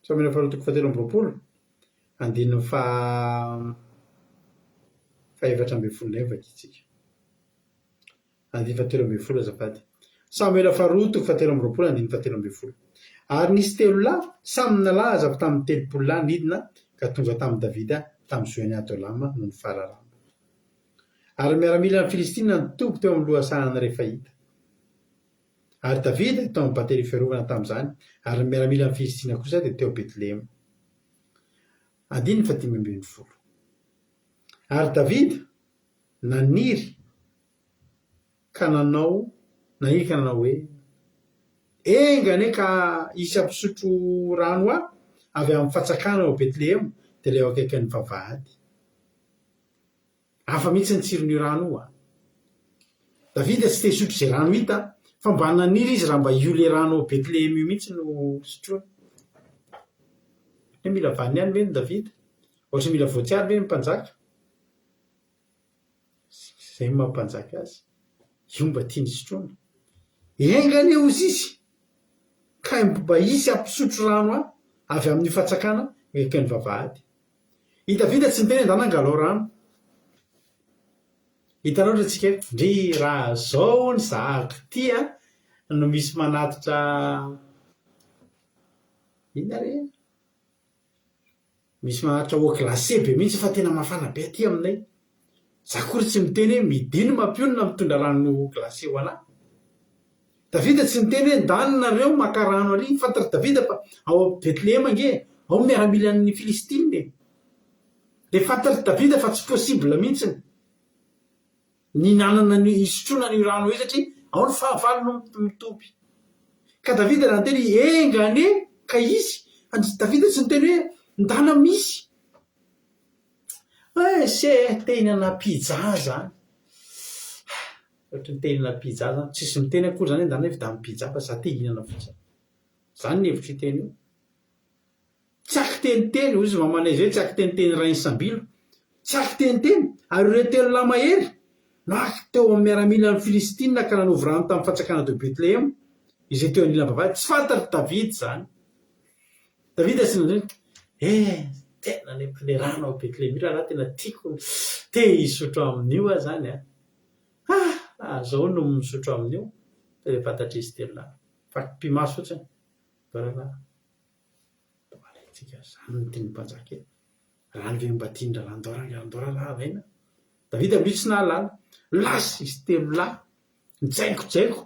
Samoela faharoa toko faha-23, andininy faha faha-14 indray no vakintsika. Andininy fahatelo ambin'ny folo azafady. Samoela faharoa toko fahatelo amby roapolo andininy fahatelo ambin'ny folo. Ary nisy telo lahy samy nalaza avy tamin'ny 30 lahy nidina ka tonga tamin'i Davida tamin'ny zohian'i Adolama noho ny fararano. Ary ny miaramilan'ny Filistina nitoby teo amin'ny lohasahan'i Refaita. Ary Davida tao amin'ny bateria fiarovana tamin'izany, ary ny miaramilan'ny Filistina kosa dia teo Betlehema. Andininy fahadimy ambin'ny folo. Ary Davida naniry ka nanao naniry ka nanao hoe, Enga anie ka hisy hampisotro rano ahy avy amin'ny fatsakana ao Betlehema, dia ilay eo akaikin'ny vavahady. Hafa mihitsy ny tsiron'io rano io an! Davida tsy te hisotro izay rano hita, fa mba naniry izy raha mba io ilay rano ao Betlehema io mihitsy no sotroiny. Hoe mila vaniny ihany ve ny Davida? Ohatran'ny mila voatsiary ve ny mpanjaka? Izay no maha mpanjaka azy. Io mba tiany sotroina. Enga anie hozy izy ka mba hisy hampisotro rano ahy avy amin'io fatsakana akaikin'ny vavahady. I Davida tsy niteny ndana angalao rano. Hitanao ry tsika eto, ndry raha zao hono zahako ty a no misy manatitra inona re? Misy mahantra eau glacée be mihitsy fa tena mafana be aty aminay. Za akory tsy miteny hoe midi no mampionona mitondra rano eau glacée ho anah. Davida tsy niteny hoe ndany nareo maka rano ary. Fantatr'i Davida fa ao Betlehema ange e, ao ny miaramilan'ny Filistina e. Dia fantatr'i Davida fa tsy possible mihitsy Nihinanana ny hisotroana an'io rano io satria ao ny fahavalo no mitoby. Ka Davida raha niteny hoe enga anie ka hisy, Davida tsy niteny hoe ndana misy. Eh se te hihinana pizza zany. Ohatry ny te hihinana pizza zany. Tsisy miteny akory zany hoe ndana hividiano pizza fa za te hihinana fotsiny. Zany ny hevitr'io teny io. Tsy akiteniteny, hoy izy mamanay izay, tsy akiteniteny Rain'Sambilo. Tsy akiteniteny. Ary ireo telo lahy mahery, naka teo amin'ny miaramilan'ny Filistina ka nanovy rano tamin'ny fantsakana teo Betlehema, izay teo anilan'ny vavahady. Tsy fantatr'i Davida izany. Davida tsy nandre, Eh, tena le le rano ao Betlehema io rahalahy tena tiako, te hisotro amin'io aho izany an. Ah, zao no misotro amin'io. Dia fantatr'izy telo lahy. Fa pimaso fotsiny. Rahalahy. Alaintsika zany ny tian'ny mpanjaka e. Rano ve mba tian'ny rahalahy ndao rangahy ndao rahalahy alaina. Davida mihitsy tsy nahalala. Lasa izy telo lahy nijaikojaiko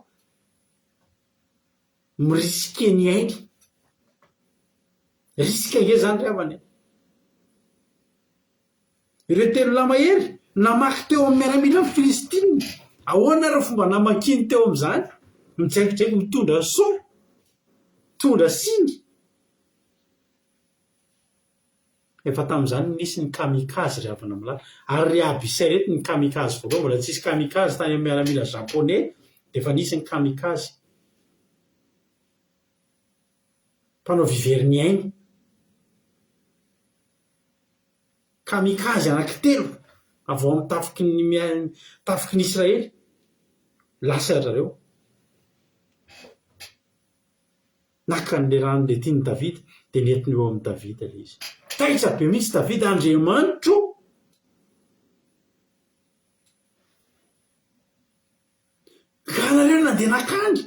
mi-risque ny ainy. Risque ange zany ry havana e. Ireo telo lahy mahery namaky teo amin'ny miaramilan'ny Filistina. Ahoana ary ny fomba namakiany teo amin'izany? Mijaikojaiko mitondra seau, mitondra siny. Efa tamin'izany no nisy ny kamikaze ry havana malala. Ary ry Abisay ireto ny kamikaze voalohany, mbola tsisy kamikaze tany amin'ny miaramila japonais dia efa nisy ny kamikaze. Mpanao vivery ny ainy. Kamikaze anankitelo avy ao amin'ny tafiky ny tafiky ny Israely. Lasa ry zareo. Naka an'ilay rano ilay tian'i Davida, dia nentiny ho eo amin'i Davida ilay izy. Taitra be mihitsy Davida, Andriamanitro! Nga nareo nandeha nakany?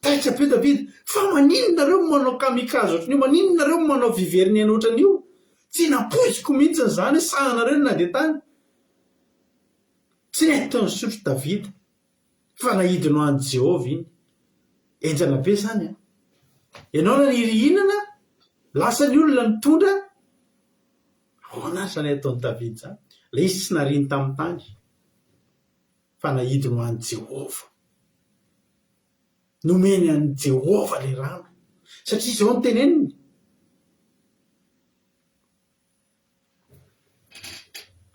Taitra be Davida, fa maninona nareo no manao kamikaze ohatran'io? Maninona nareo no manao viveriniaina ohatran'io? Tsy nampoiziko mihitsy izany hoe sahanareo no nandeha tany. Tsy nety nisotro Davida. Fa naidiny ho an'i Jehovah iny. Henjana be izany an! Ianao naniry hihinana, lasa ny olona nitondra, ahoana ary izany ataon'i Davida izany? Ilay izy tsy nariany tamin'ny tany, fa naidiny ho an'i Jehovah. Nomeny an'i Jehovah ilay rano. Satria izao no teneniny,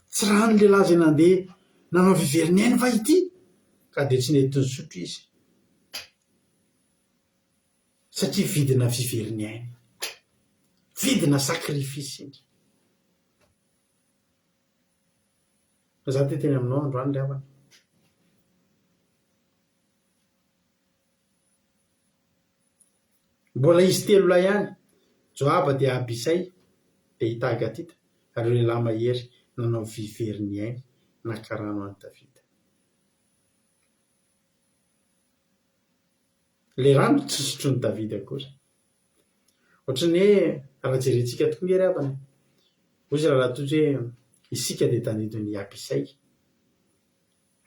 Tsy rano lehilahy izay nandeha nanao viverin'aina va ity? Ka dia tsy nety nisotro izy, satria vidina viverin'ny aina, vidina sacrifice iny. Fa za te hiteny aminao androany ry havana. Mbola izy telolahy ihany, Joaba dia Abisay, dia Itahy Gatita, ary ireo lehilahy mahery nanao vy very ny ainy naka rano an'i Davida. Ilay rano tsy sotroin'i Davida akory. Ohatran'ny hoe raha jerentsika tokoa nge ry havana e, hoy izy rahalahy Tojo hoe isika dia tandindon'i Abisay,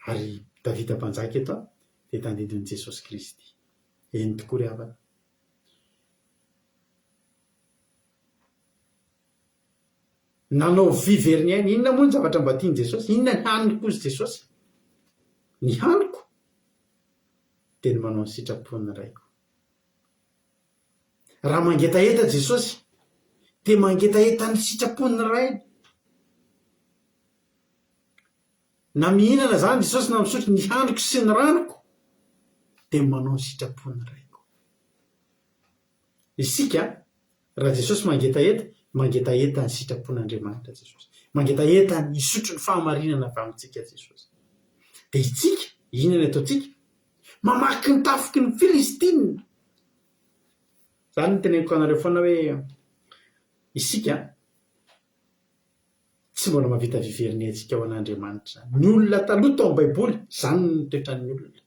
ary Davida mpanjaka eto an, dia tandindon'i Jesosy Kristy. Eny tokoa ry havana. Nanao vy very ny ainy. Inona moa ny zavatra mba tian'i Jesosy? Inona ny haniko hozy Jesosy? Ny haniko dia ny manao ny sitrapon'ny Raiko. Raha mangetaheta Jesosy dia mangetaheta ny sitrapon'ny Rainy. Na mihinana izany Jesosy na misotro ny haniko sy ny ranoko dia manao ny sitrapon'ny Raiko. Isika, raha Jesosy mangetaheta, mangetaheta ny sitrapon'Andriamanitra Jesosy. Mangetaheta ny hisotro ny fahamarinana avy amintsika Jesosy. Dia isika, inona ny ataontsika? Mamaky ny tafiky ny Filistina. Izany no teneniko anareo foana hoe isika Tsy mbola mahavita viverin'hetsika ho an'Andriamanitra izany. Ny olona taloha tao amin'ny Baiboly, izany no toetran'ny olona.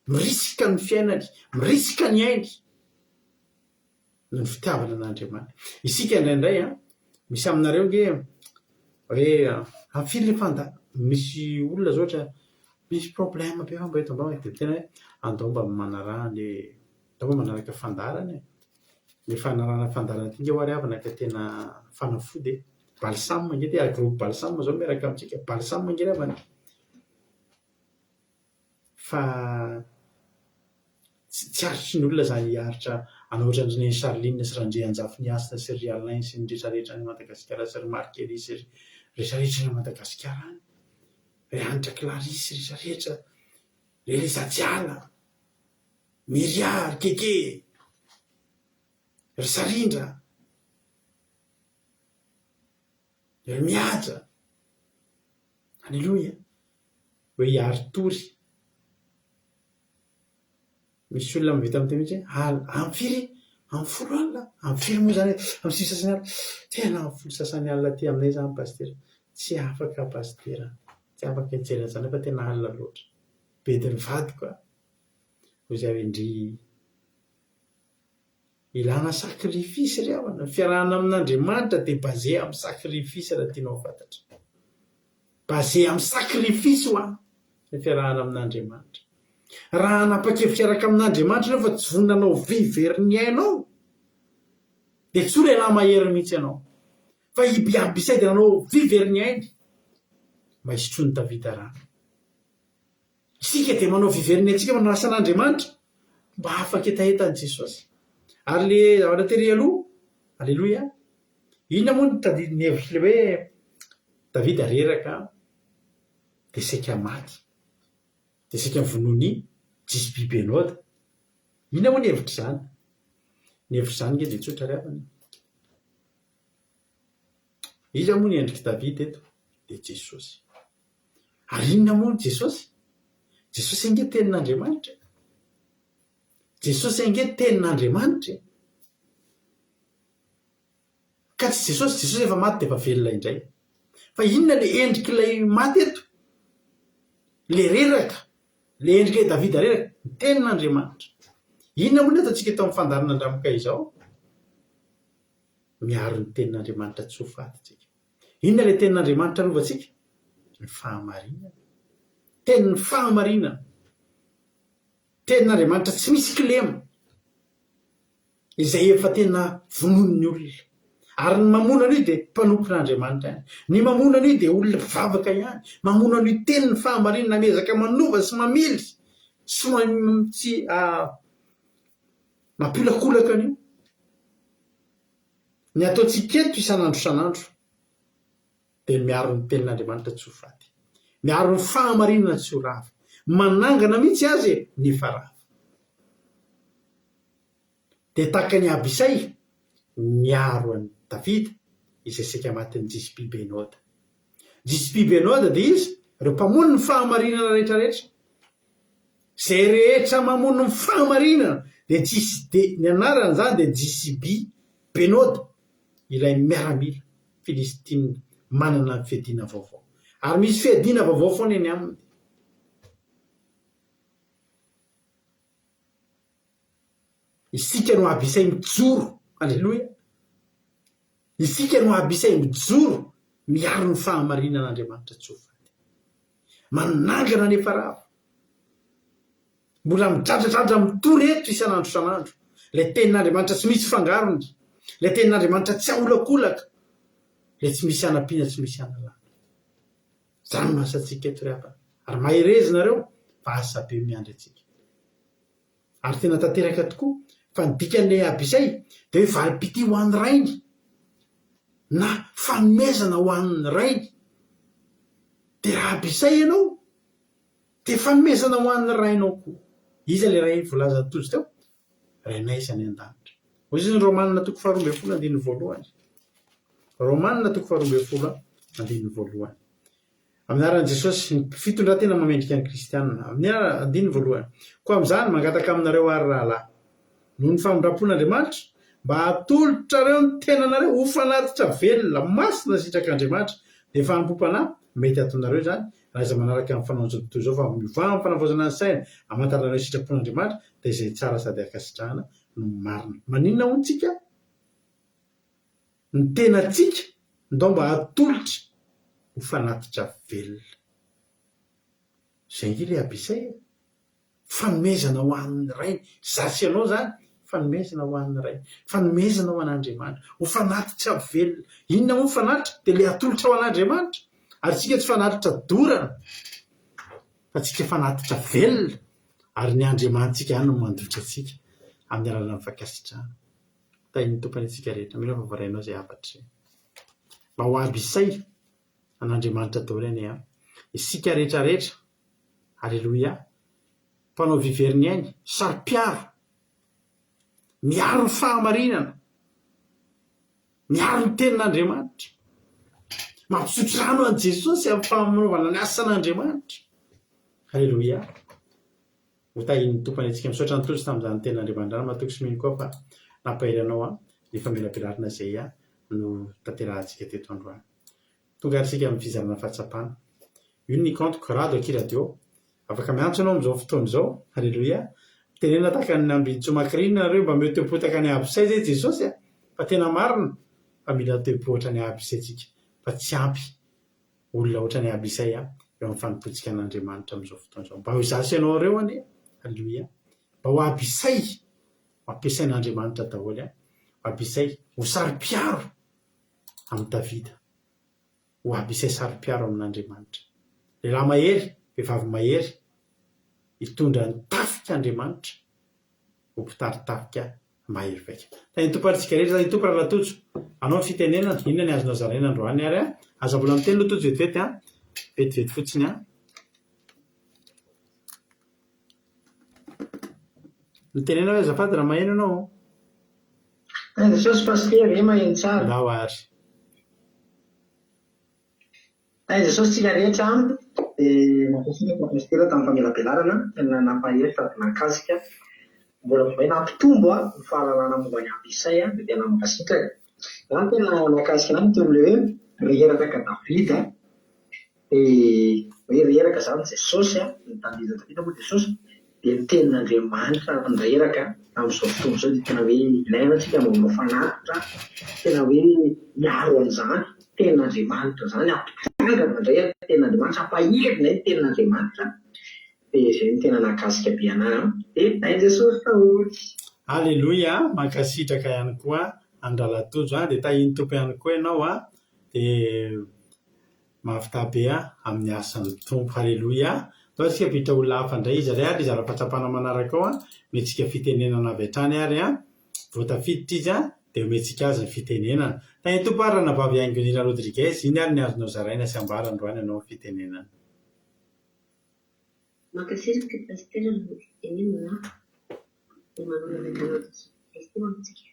Mirisika ny fiainany, mirisika ny ainy noho ny fitiavana an'Andriamanitra. Isika indraindray an, misy aminareo ange hoe amin'ny firy ilay fanda, misy olona izao ohatra misy problème be fa mba eto mba dia miteny hoe andao mba manaraha an'ilay, andao mba manaraka fandaharana e. Ilay fanarahana fandaharana ity ange ho'a ry havana ka tena fanafody e. Balsam ange ity, ary groupe Balsam izao miaraka amintsika. Balsam ange ry havana e. Fa tsy aritry ny olona izany hiaritra hanao ohatran'i Neny Charline sy Randrianjafiniasina sy ry Alain sy ny rehetra rehetra any Madagasikara sy ry Marc Elie sy ry rehetra rehetra any Madagasikara any. Ry Hanitra Clarisse rehetra rehetra, ry Elisa Tsiala. Miria, ry Keke! Ry Sarindra! Ry Mihaja! Aleloia! Hoe hiari-tory. Misy olona mivita miteny mihitsy hoe al- amin'ny firy? Amin'ny folo alina? Amin'ny firy moa izany e? Amin'ny sivy sasany alina? Tena amin'ny folo sasany alina aty aminay izany Pasitera. Tsy afaka Pasitera, tsy afaka hijery an'izany aho fa tena alina loatra. Bedin'ny vadiko aho. Hoy izaho hoe ndry. Ilana sacrifice ry havana. Ny fiarahana amin'Andriamanitra dia basé amin'ny sacrifice raha tianao ho fantatra. Basé amin'ny sacrifice hoa ny fiarahana amin'Andriamanitra. Raha hanapa-kevitra hiaraka amin'Andriamanitra ianao fa tsy vonona hanao vy very ny ainao, dia tsy ho lehilahy mahery mihitsy ianao. Fa i Abisay dia nanao vy very ny ainy mba hisotroan'i Davida rano. Isika dia manao viveriny antsika manasa an'Andriamanitra mba hahafaka hetaheta an'i Jesosy. Ary le zavatra tery aloha, aleloia, Inona moa no tadidin'ny hevitr'ilay hoe Davida reraka dia saika maty, dia saika novonoin'i Jisbi-Benoda. Inona moa ny hevitr'izany? Ny hevitr'izany ange dia tsotra ry havana e. Iza moa ny endrik'i Davida eto? Dia Jesosy. Ary inona moa ny Jesosy? Jesosy ange tenin'Andriamanitra e. Jesosy ange tenin'Andriamanitra e. Ka tsy Jesosy, Jesosy efa maty dia efa velona indray. Fa inona le endrik'ilay maty eto? Le reraka, le endrik'ilay Davida reraka, ny tenin'Andriamanitra. Inona moa ny ataontsika eto amin'ny fandaharana Andramoka izao? Miaro ny tenin'Andriamanitra tsy ho faty tsika. Inona ilay tenin'Andriamanitra arovantsika? Ny fahamarinana. Tenin'ny fahamarinana. Tenin'Andriamanitra tsy misy kilema. Izay efa tena vonoin'ny olona. Ary ny mamono an'io dia mpanompon'Andriamanitra ihany. Ny mamono an'io dia olona mpivavaka ihany. Mamono an'io tenin'ny fahamarinana miezaka manova sy mamily sy tsy mampiolakolaka an'io. Ny ataontsika eto isan'andro isan'andro dia ny miaro ny tenin'Andriamanitra tsy ho faty. Miaro ny fahamarinana tsy ho rava. Manangana mihitsy aza e, ny efa rava. Dia tahaka an'i Abisay, niaro an'i Davida izay saika matin'i Jisbi-Benoda. Jisbi-Benoda dia iza? Ireo mpamono ny fahamarinana rehetrarehetra. Izay rehetra mamono ny fahamarinana dia Jisd, ny anarany izany dia Jisbi-Benoda, ilay miaramila filistinina manana ny fiadiana vaovao. Ary misy fiadiana vaovao foana eny aminy. Isika no Abisay mijoro, aleloia! Isika no Abisay mijoro miaro ny fahamarinan'Andriamanitra tsy ho faty. Manangana ny efa rava. Mbola midradradradra mitory eto isan'andro isan'andro. Ilay tenin'Andriamanitra tsy misy fangarony. Ilay tenin'Andriamanitra tsy aolakolaka. Ilay tsy misy anampiana tsy misy analana. Izany no asantsika eto ry havana. Ary mahereza nareo fa asa be miandry antsika. Ary tena tanteraka tokoa fa ny dikan'ilay Abisay dia hoe valim-pitia ho an'ny rainy na fanomezana ho an'ny rainy. Dia raha Abisay ianao dia fanomezana ho an'ny rainao koa. Iza ilay ray voalazan'i Tojo teo? Rainay izay any an-danitra. Hoy izy ny Romana toko faharoa ambin'ny folo andininy voalohany. Romana toko faharoa ambin'ny folo andininy voalohany. Amin'ny anaran'i Jesosy, ny fitondran-tena mahamendrika ny kristiana. Amin'ny andininy voalohany. Koa amin'izany, mangataka aminareo àry, rahalahy, noho ny famindram-pon'Andriamanitra, mba hatolotrareo ny tenanareo ho fanatitra velona, masina, sitrak'Andriamanitra, dia fanompoam-panahy, mety hataonareo izany, raha izay manaraka ny fanaon'izao tontolo izao, fa miovà amin'ny fanavaozana ny saina, hamantaranareo ny sitrapon'Andriamanitra, dia izay tsara sady ankasitrahana no marina. Maninona hono tsika? Ny tenantsika ndao mba hatolotra ho fanatitra velona. Izay ange ilay Abisay e! Fanomezana ho an'ny Rainy. Izaho sy ianao izany, fanomezana ho an'ny Rainy. Fanomezana ho an'Andriamanitra. Ho fanatitra velona. Inona moa ny fanatitra? Dia ilay atolotra ho an'Andriamanitra. Ary isika tsy fanatitra dorana, fa tsika fanatitra velona. Ary ny Andriamanitsika ihany no mandotra antsika amin'ny alalan'ny fankasitrahana. Tahin'ny Tompo anie tsika rehetra. Mino aho fa voarainao izay hafatra izay. Mba ho Abisay an'Andriamanitra daholo anie an. Isika rehetra rehetra. Aleloia. Mpanao vy very ny ainy. Saro-piaro. Miaro ny fahamarinana. Miaro ny tenin'Andriamanitra. Mampisotro rano an'i Jesosy amin'ny fanaovana ny asan'Andriamanitra. Aleloia. Ho tahian'ny Tompo anie antsika. Misaotra an'i Tojo tamin'izany tenin'Andriamanitra izany. Matoky sy mino koa fa nampahery anao an, ny famelabelarana izay no tanterahantsika teto androany. Tonga ary isika amin'ny fizarana fahatsapana. Io ny compte-ko, Rado akia radio. Afaka miantso ianao amin'izao fotoana izao. Aleloia. Tenenina tahaka ny Ambinintsoa Macrine nareo mba mety ho potaka any Abisay zay Jesosy a! Fa tena marina fa mila toe-po ohatran'i Abisay tsika fa tsy ampy olona ohatran'i Abisay eo amin'ny fanompoantsika an'Andriamanitra amin'izao fotoana izao. Mba ho izaho sy ianao ireo anie. Aleloia. Mba ho Abisay ho ampiasain'Andriamanitra daholo a. Abisay ho saro-piaro amin'i Davida. Ho Abisay saro-piaro amin'Andriamanitra. Lehilahy mahery, vehivavy mahery, hitondra ny tafik'Andriamanitra ho mpitari-tafika. Mahery vaika. Tahin'ny Tompo ary tsika rehetra. Tahin'ny Tompo Rahalahy Tojo. Anao ny fitenenana. Inona ny azonao zaraina androany ary an? Aza mbola miteny aloha Tojo vetivety an. Vetivety fotsiny an. Mitenena hoe azafady raha maheno ianao. Tahin'i Jesosy Pasitera, eh maheno tsara. Ndao ary. Tahin'i Jesosy tsika rehetra an! Dia mankasitraka Pasitera tamin'ny famelabelarana, tena nampahery sady nahakasika, mbola vao may nampitombo ny fahalalana momba ny Abisay dia tena mankasitraka. Za ny tena nahakasika ahy ny teo amin'ilay hoe reraka Davida dia hoe reraka izany Jesosy an, ny tandindon'i Davida moa Jesosy, dia ny tenin'Andriamanitra reraka amin'izao fotoana izao dia tena hoe ilaina isika mba manao fanatitra tena hoe miaro an'izany tenin'Andriamanitra izany, hampitsangana indray ny tenin'Andriamanitra, hampahery indray ny tenin'Andriamanitra, dia izay no tena nahakasika be an'ahy an, dia tahin'i Jesosy daholo. Aleloia, mankasitraka ihany koa an-dRahalahy Tojo an, dia tahin'ny Tompo ihany koa ianao an, dia Mahavità be amin'ny asan'ny Tompo. Haleloia! Ndao isika hampiditra olona hafa indray izy ary ary hizara fahatsapana manaraka ao an, omentsika fitenenana avy hatrany ary an, vao tafiditra izy an, dia omentsika azy ny fitenenana. Tahin'ny Tompo ary Ranabavy Haingonirina Rodriguez, iny ary ny azonao zaraina sy ambara androany anao ny fitenenana. Mankasitraka Pasitera ny fitenenana dia manao lalana Jesoa Kristy ho antsika.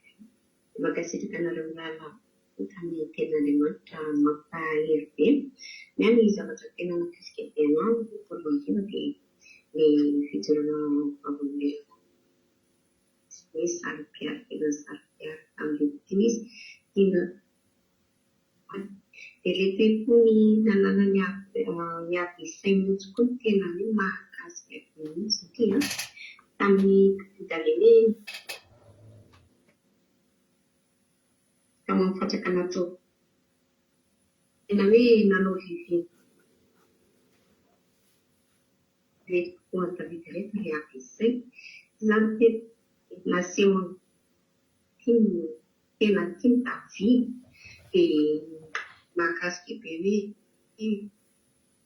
Mankasitraka anareo mirahalahy koa tamin'ny tenin'Andriamanitra mampahery be. Ny ahy ny zavatra tena nakasika be anah voalohany indrindra dia ny fijoroana vavolombelona hoe saro-piaro tena saro-piaro tamin'ilay tena izy. Tiana dia ilay toe-pony nananany Abisay mihitsy koa no tena hoe mahakasika be mihitsy satria tamin'ny Davida ilay hoe tao amin'ny fanjakana tao tena hoe nanao vivy ireto ho an'i Davida ireto ilay Abisay. Izany tena nasehony tiany tena tiany Davida dia mahakasika be hoe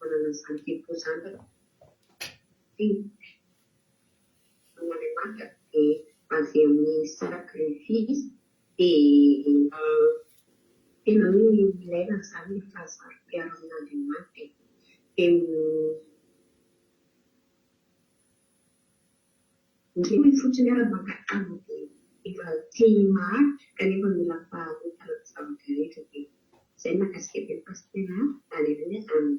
manana an'izany toe-po izany satria amin'Andriamanitra dia basé amin'ny sacrifice dia tena hoe ilaina izany ny fahazaro-piaro amin'Andriamanitra e. Dia Ny fotsiny ara mangatana dia efa tia maharitra kanefa mila faharetana ny zavatra rehetra dia izay mahakasika be Pasitera a! Aleloia Amen.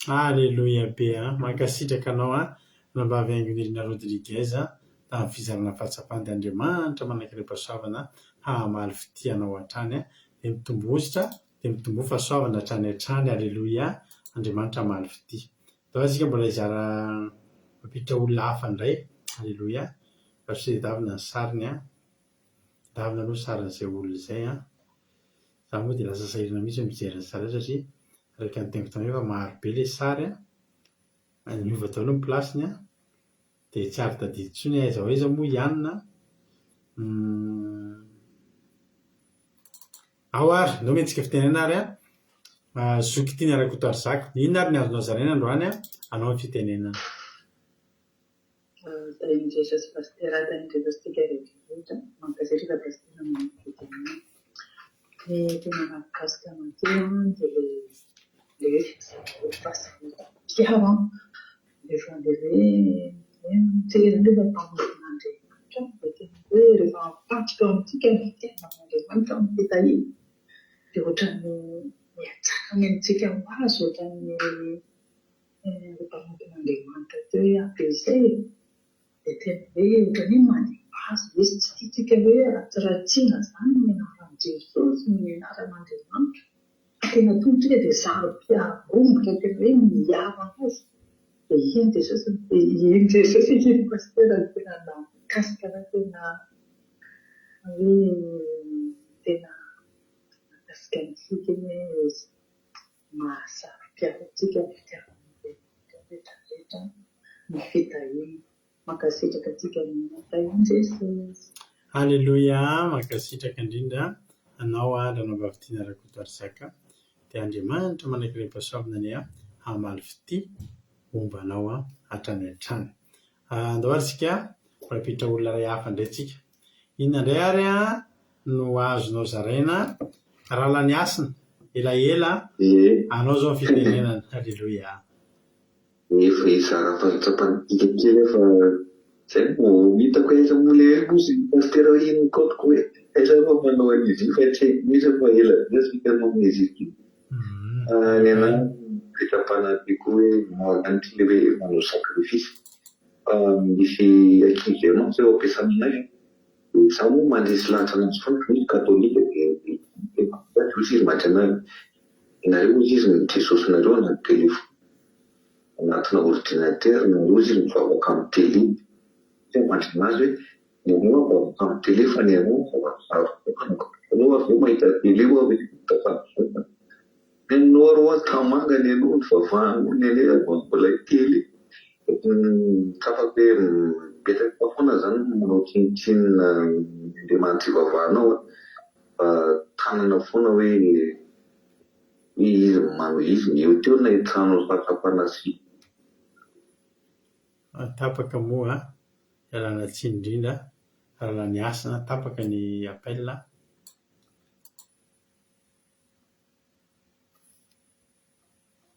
Aleloia be a! Mankasitraka anao a! Ranabavy Haingonirina Rodriguez a! Tamin'ny fizarana fahatsapana dia Andriamanitra manankarem-pahasoavana hahamaly fitia anao hatrany a! Dia mitomboa hosotra dia mitomboa fahasoavana hatrany hatrany Aleloia Andriamanitra hamaly fitia. Ndao isika mbola hizara mampiditra olona hafa indray. Aleloia. Fa tsy tadiavina ny sariny an. Tadiavina aloha ny sarin'izay olona izay an. Za moa dia lasa sahirana mihitsy mijery ny sary satria araka ny teniko tamin'io efa maro be ilay sary an. Niova daholo ny place-ny an. Dia tsy ary tadidy intsony hoe aiza ho aiza moa i Anna. Ao ary, ndao omentsika fitenenana ary an. Zoky Tiana Rakotoarizaka, inona ary ny azonao zaraina androany an, anao ny fitenenana. Tahin'i Jesosy Pasitera, tahin'i Jesosy tsika rehetra rehetra. Mankasitraka Pasitera manome fitenenana. Ny tena mahakasika anah teo an dia ilay hoe fahasarotam-piaro an. Rehefa ilay hoe hoe tsika izany rehefa mpanompon'Andriamanitra dia tena hoe rehefa mipatrika ao amintsika ny fitiavan'Andriamanitra amin'ny fitahiana dia ohatran'ny mihatsara ny antsika ho azy, ohatran'ny ilay mpanompon'Andriamanitra teo hoe APC e. Dia tena hoe ohatran'ny hoe mandeha ho azy ilay izy, tsy tiantsika hoe ratsiratsiana izany ny anaran'i Jesosy, ny anaran'Andriamanitra. Fa tena tonga tsika dia zary mpiara-monina, tena hoe miaro an'azy. Dia iny Jesosy no dia iny Jesosy iny Pasitera no tena nahakasika an'ahy tena hoe tena nahakasika ny foko iny hoe mahasaro-piaro antsika ny fitiavan'Andriamanitra rehetra rehetra ny fitahiany. Mankasitraka antsika Tahin'i Jesosy. Aleloia mankasitraka indrindra anao aho Ranabavy Tiana Rakotoarizaka dia Andriamanitra manankarem-pahasoavana anie hamaly fitia homba anao hatrany hatrany. Andao ary isika mbola hampiditra olona iray hafa indray tsika. Inona indray ary no azonao zaraina? Ralaniasina, elaela, anao izao ny fitenenana. Aleloia. Efa hizara fahatsapantsika kely aho fa zay no hitako hoe aiza moa le hoe hozy ny pasitera hoe iny ny kaontiko hoe aiza aho manao an'izy io fa tsy haiko mihitsy fa ela be aho saika hanao an'izy ity. Fa ny anahy toetram-panahy tiako hoe maranitra le hoe manao sacrifice. Fa misy ankizy izay mantsy eo am-piasana anay an, dia izaho moa mandresy lahatra an'azy foana fa izy katolika dia hozy izy maty anahy. Nareo hozy izy ny Jesosinareo anaty telephone, anatina ordinateur, nareo hozy izy mivavaka amin'ny tele. Dia mandrina azy hoe nareo mivavaka amin'ny tele fa ny anao mivavaka tokana ka. Anao avy eo mahita tele ho'a ve tafavoaka. Ny anao ary ho'a tamanga ny anao nivavahanao ny anay ary ho'a mbola tele. Tsapako hoe mipetraka foana zany manao tsinontsinona ny Andriamanitra ivavahanao an. Fa tanana foana hoe hoe izy no manao izy no eo teo na trano fahatsapana sy. Tapaka moa, ialana tsiny indrindra, Ralaniasina, tapaka ny appel.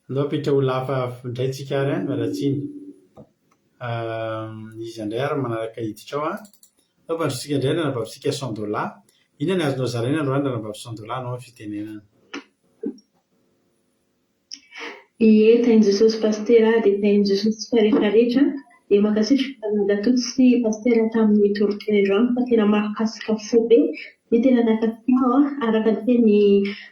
Andao hampiditra olona hafa indray tsika ary an, miala tsiny. Iza indray ary manaraka hiditra ao an? Andao ampandrosotsika indray ny anabavintsika Sandola. Inona ny azonao zaraina androany ranabavy Sandola, anao ny fitenenana. Ie, tahin'i Jesosy Pasitera dia tahin'i Jesosy tsika rehetra rehetra. Dia mankasitraka an'i Dadatoto sy Pasitera tamin'ny toriteny androany fa tena mahakasika fo be. Ny tena nahakasika ahy araka ny teny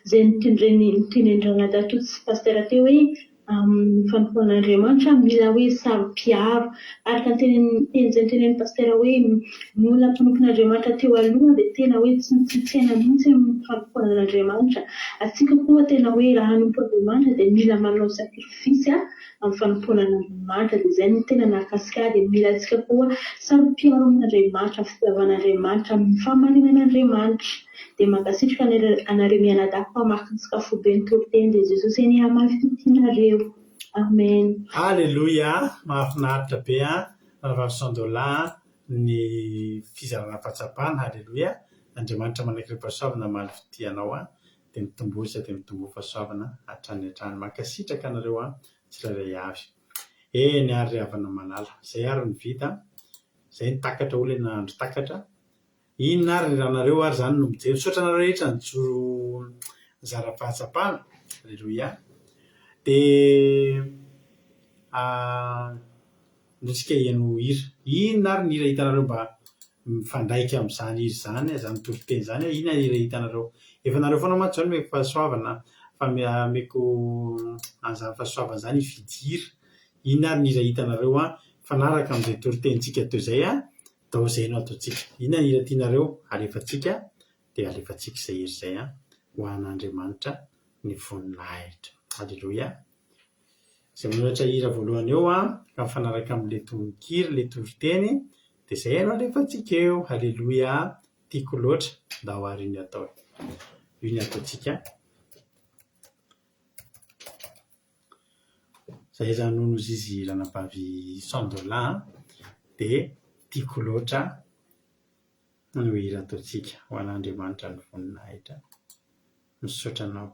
izay notendren'ny notenenin-dRanadatoto sy Pasitera teo hoe amin'ny fanompoana an'Andriamanitra mila hoe saro-piaro. Araka ny teny teny izay notenenin'i Pasitera hoe ny olona mpanompon'Andriamanitra teo aloha dia tena hoe tsy nitsintsaina mihitsy amin'ny fanompoana an'Andriamanitra. Antsika koa tena hoe raha hanompo Andriamanitra dia mila manao sacrifice amin'ny fanompoana an'Andriamanitra. Dia izay no tena nahakasika ahy dia mila antsika koa saro-piaro amin'Andriamanitra, amin'ny fitiavan'Andriamanitra, amin'ny fahamarinan'Andriamanitra. Dia mankasitraka anareo mianadahy fa mahakasika fo be ny toriteny dia Jesosy anie hamaly fitia anareo. Amen. Aleloia! Mahafinaritra be an! Rahavavy Sandola an! Ny fizarana fahatsapana, Aleloia! Andriamanitra manakireo-pahasoavana hamaly fitia anao an! Dia mitomboa isa dia mitomboa fahasoavana hatrany hatrany. Mankasitraka anareo an! Tsirairay avy. Eny ary ry havana malala, izay ary no vita, izay ny takatra hoy ilay nahandro takatra. Inona ary raha nareo ary izany no mijery. Misaotra anareo rehetra nijoro nizara fahatsapana. Aleloia. Dia ndao tsika hihaino hira. Inona ary ny hira hitanareo mba mifandraika amin'izany hira izany, izany toriteny izany? Inona ny hira hitanareo? Efa nareo foana mantsy izao no omeko fahasoavana, fa omeko an'izany fahasoavana izany hividy hira. Inona ary ny hira hitanareo mifanaraka amin'izay toritenintsika teo izay? Dao izay no ataontsika. Inona ny hira tianareo alefantsika dia alefantsika izay hira izay an! Ho an'Andriamanitra ny voninahitra. Aleloia! Izay manoratra hira voalohany eo an, ka mifanaraka amin'ilay tononkira, ilay toriteny, dia izay no alefantsika eo. Aleloia! Tiako loatra. Ndao ary io ny atao e. Io ny ataontsika. Zay zany hono ozy izy ranabavy Sandola an, dia tiako loatra no hira ataontsika ho an'Andriamanitra ny voninahitra. Misaotra anao.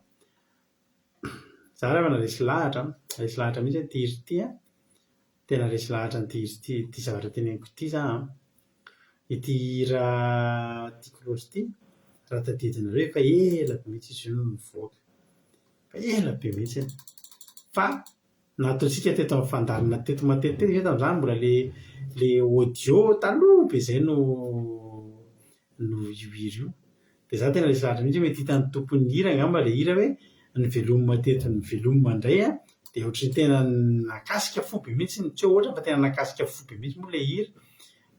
Za raha resy lahatra an, resy lahatra mihitsy ity hira ity an, tena resy lahatra an'ity hira ity, ity zavatra teneniko ity za an. Ity hira tiako loatra ity, raha tadidinareo efa ela be mihitsy izy io no nivoaka. Ela be mihitsy. Fa nataontsika teto amin'ny fandaharana teto matetitetika ve tamin'izany mbola le le audio taloha be izay no no io hira io. Dia izaho tena resy lahatra mihitsy hoe mety hitan'ny tompon'ny hira angamba ilay hira hoe ny veloma teto ny veloma indray an, dia ohatran'ny tena nahakasika fo be mihitsy, tsy hoe ohatra fa tena nahakasika fo be mihitsy moa ilay hira.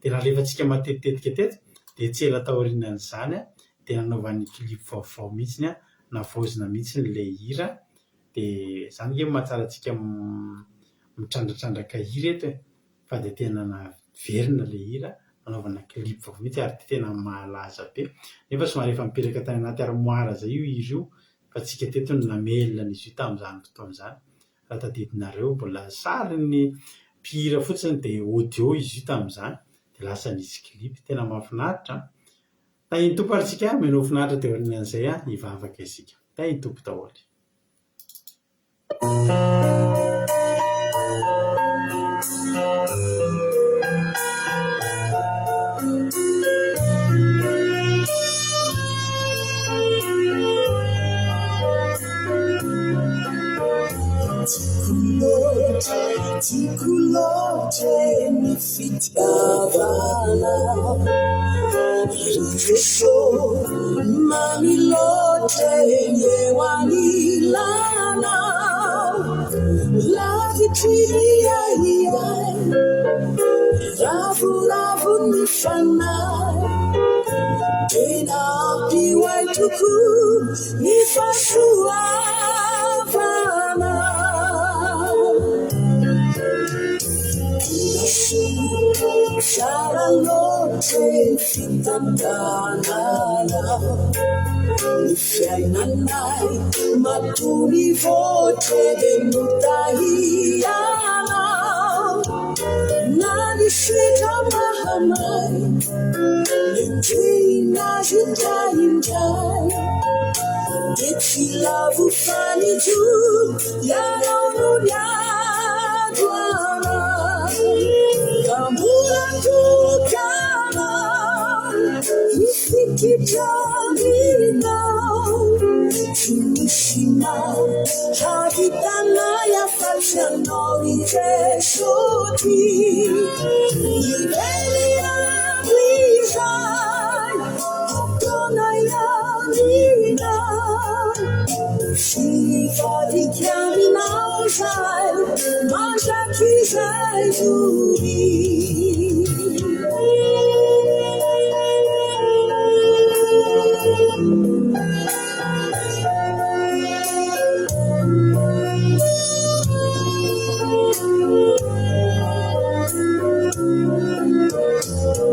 Dia nalefantsika matetitetika teto, dia tsy ela taorianan'izany an, dia nanaovany clip vaovao mihitsy an, navaozina mihitsy ilay hira dia izany ange no mahatsara antsika mitrandratrandraka hira eto e! fa dia tena naverina ilay hira nanaovana clip vaovao mihitsy ary tena malaza be nefa somary efa mipetraka tany anaty armoire izay io hira io fa tsika teto no namelona an'izy io tamin'izany fotoana izany raha tadidinareo mbola sarin'ny mpihira fotsiny dia audio izy io tamin'izany dia lasa nisy clip tena mahafinaritra an! Tahin'ny Tompo ary tsika, mino ho finaritra dia aorianan'izay hivavaka isika. Tahin'ny Tompo daholo. Tiako loatra, tiako loatra ny fitiavana Ry Jeso, mamy loatra ny eo anilanao Lavitry ny ahiahy, ravoravo ny fanahy Tena ampy ho ahy tokoa ny fahasoavana. Tsara loatra ny fitantanana ny fiainanay matoa mivoatra dia notahiana na ny sedra mahamay Nenjehina azy indraindray dia tsy lavo fa nijoro Ianao no niandro anay ka mbola tokana hifikitra aminao. Tsy misy mahavitanay afa-tsy Ianao ry Jesosy. Irery andro izay ataonay aminao. Tsy hivadika aminao izahay mandrakizay doria.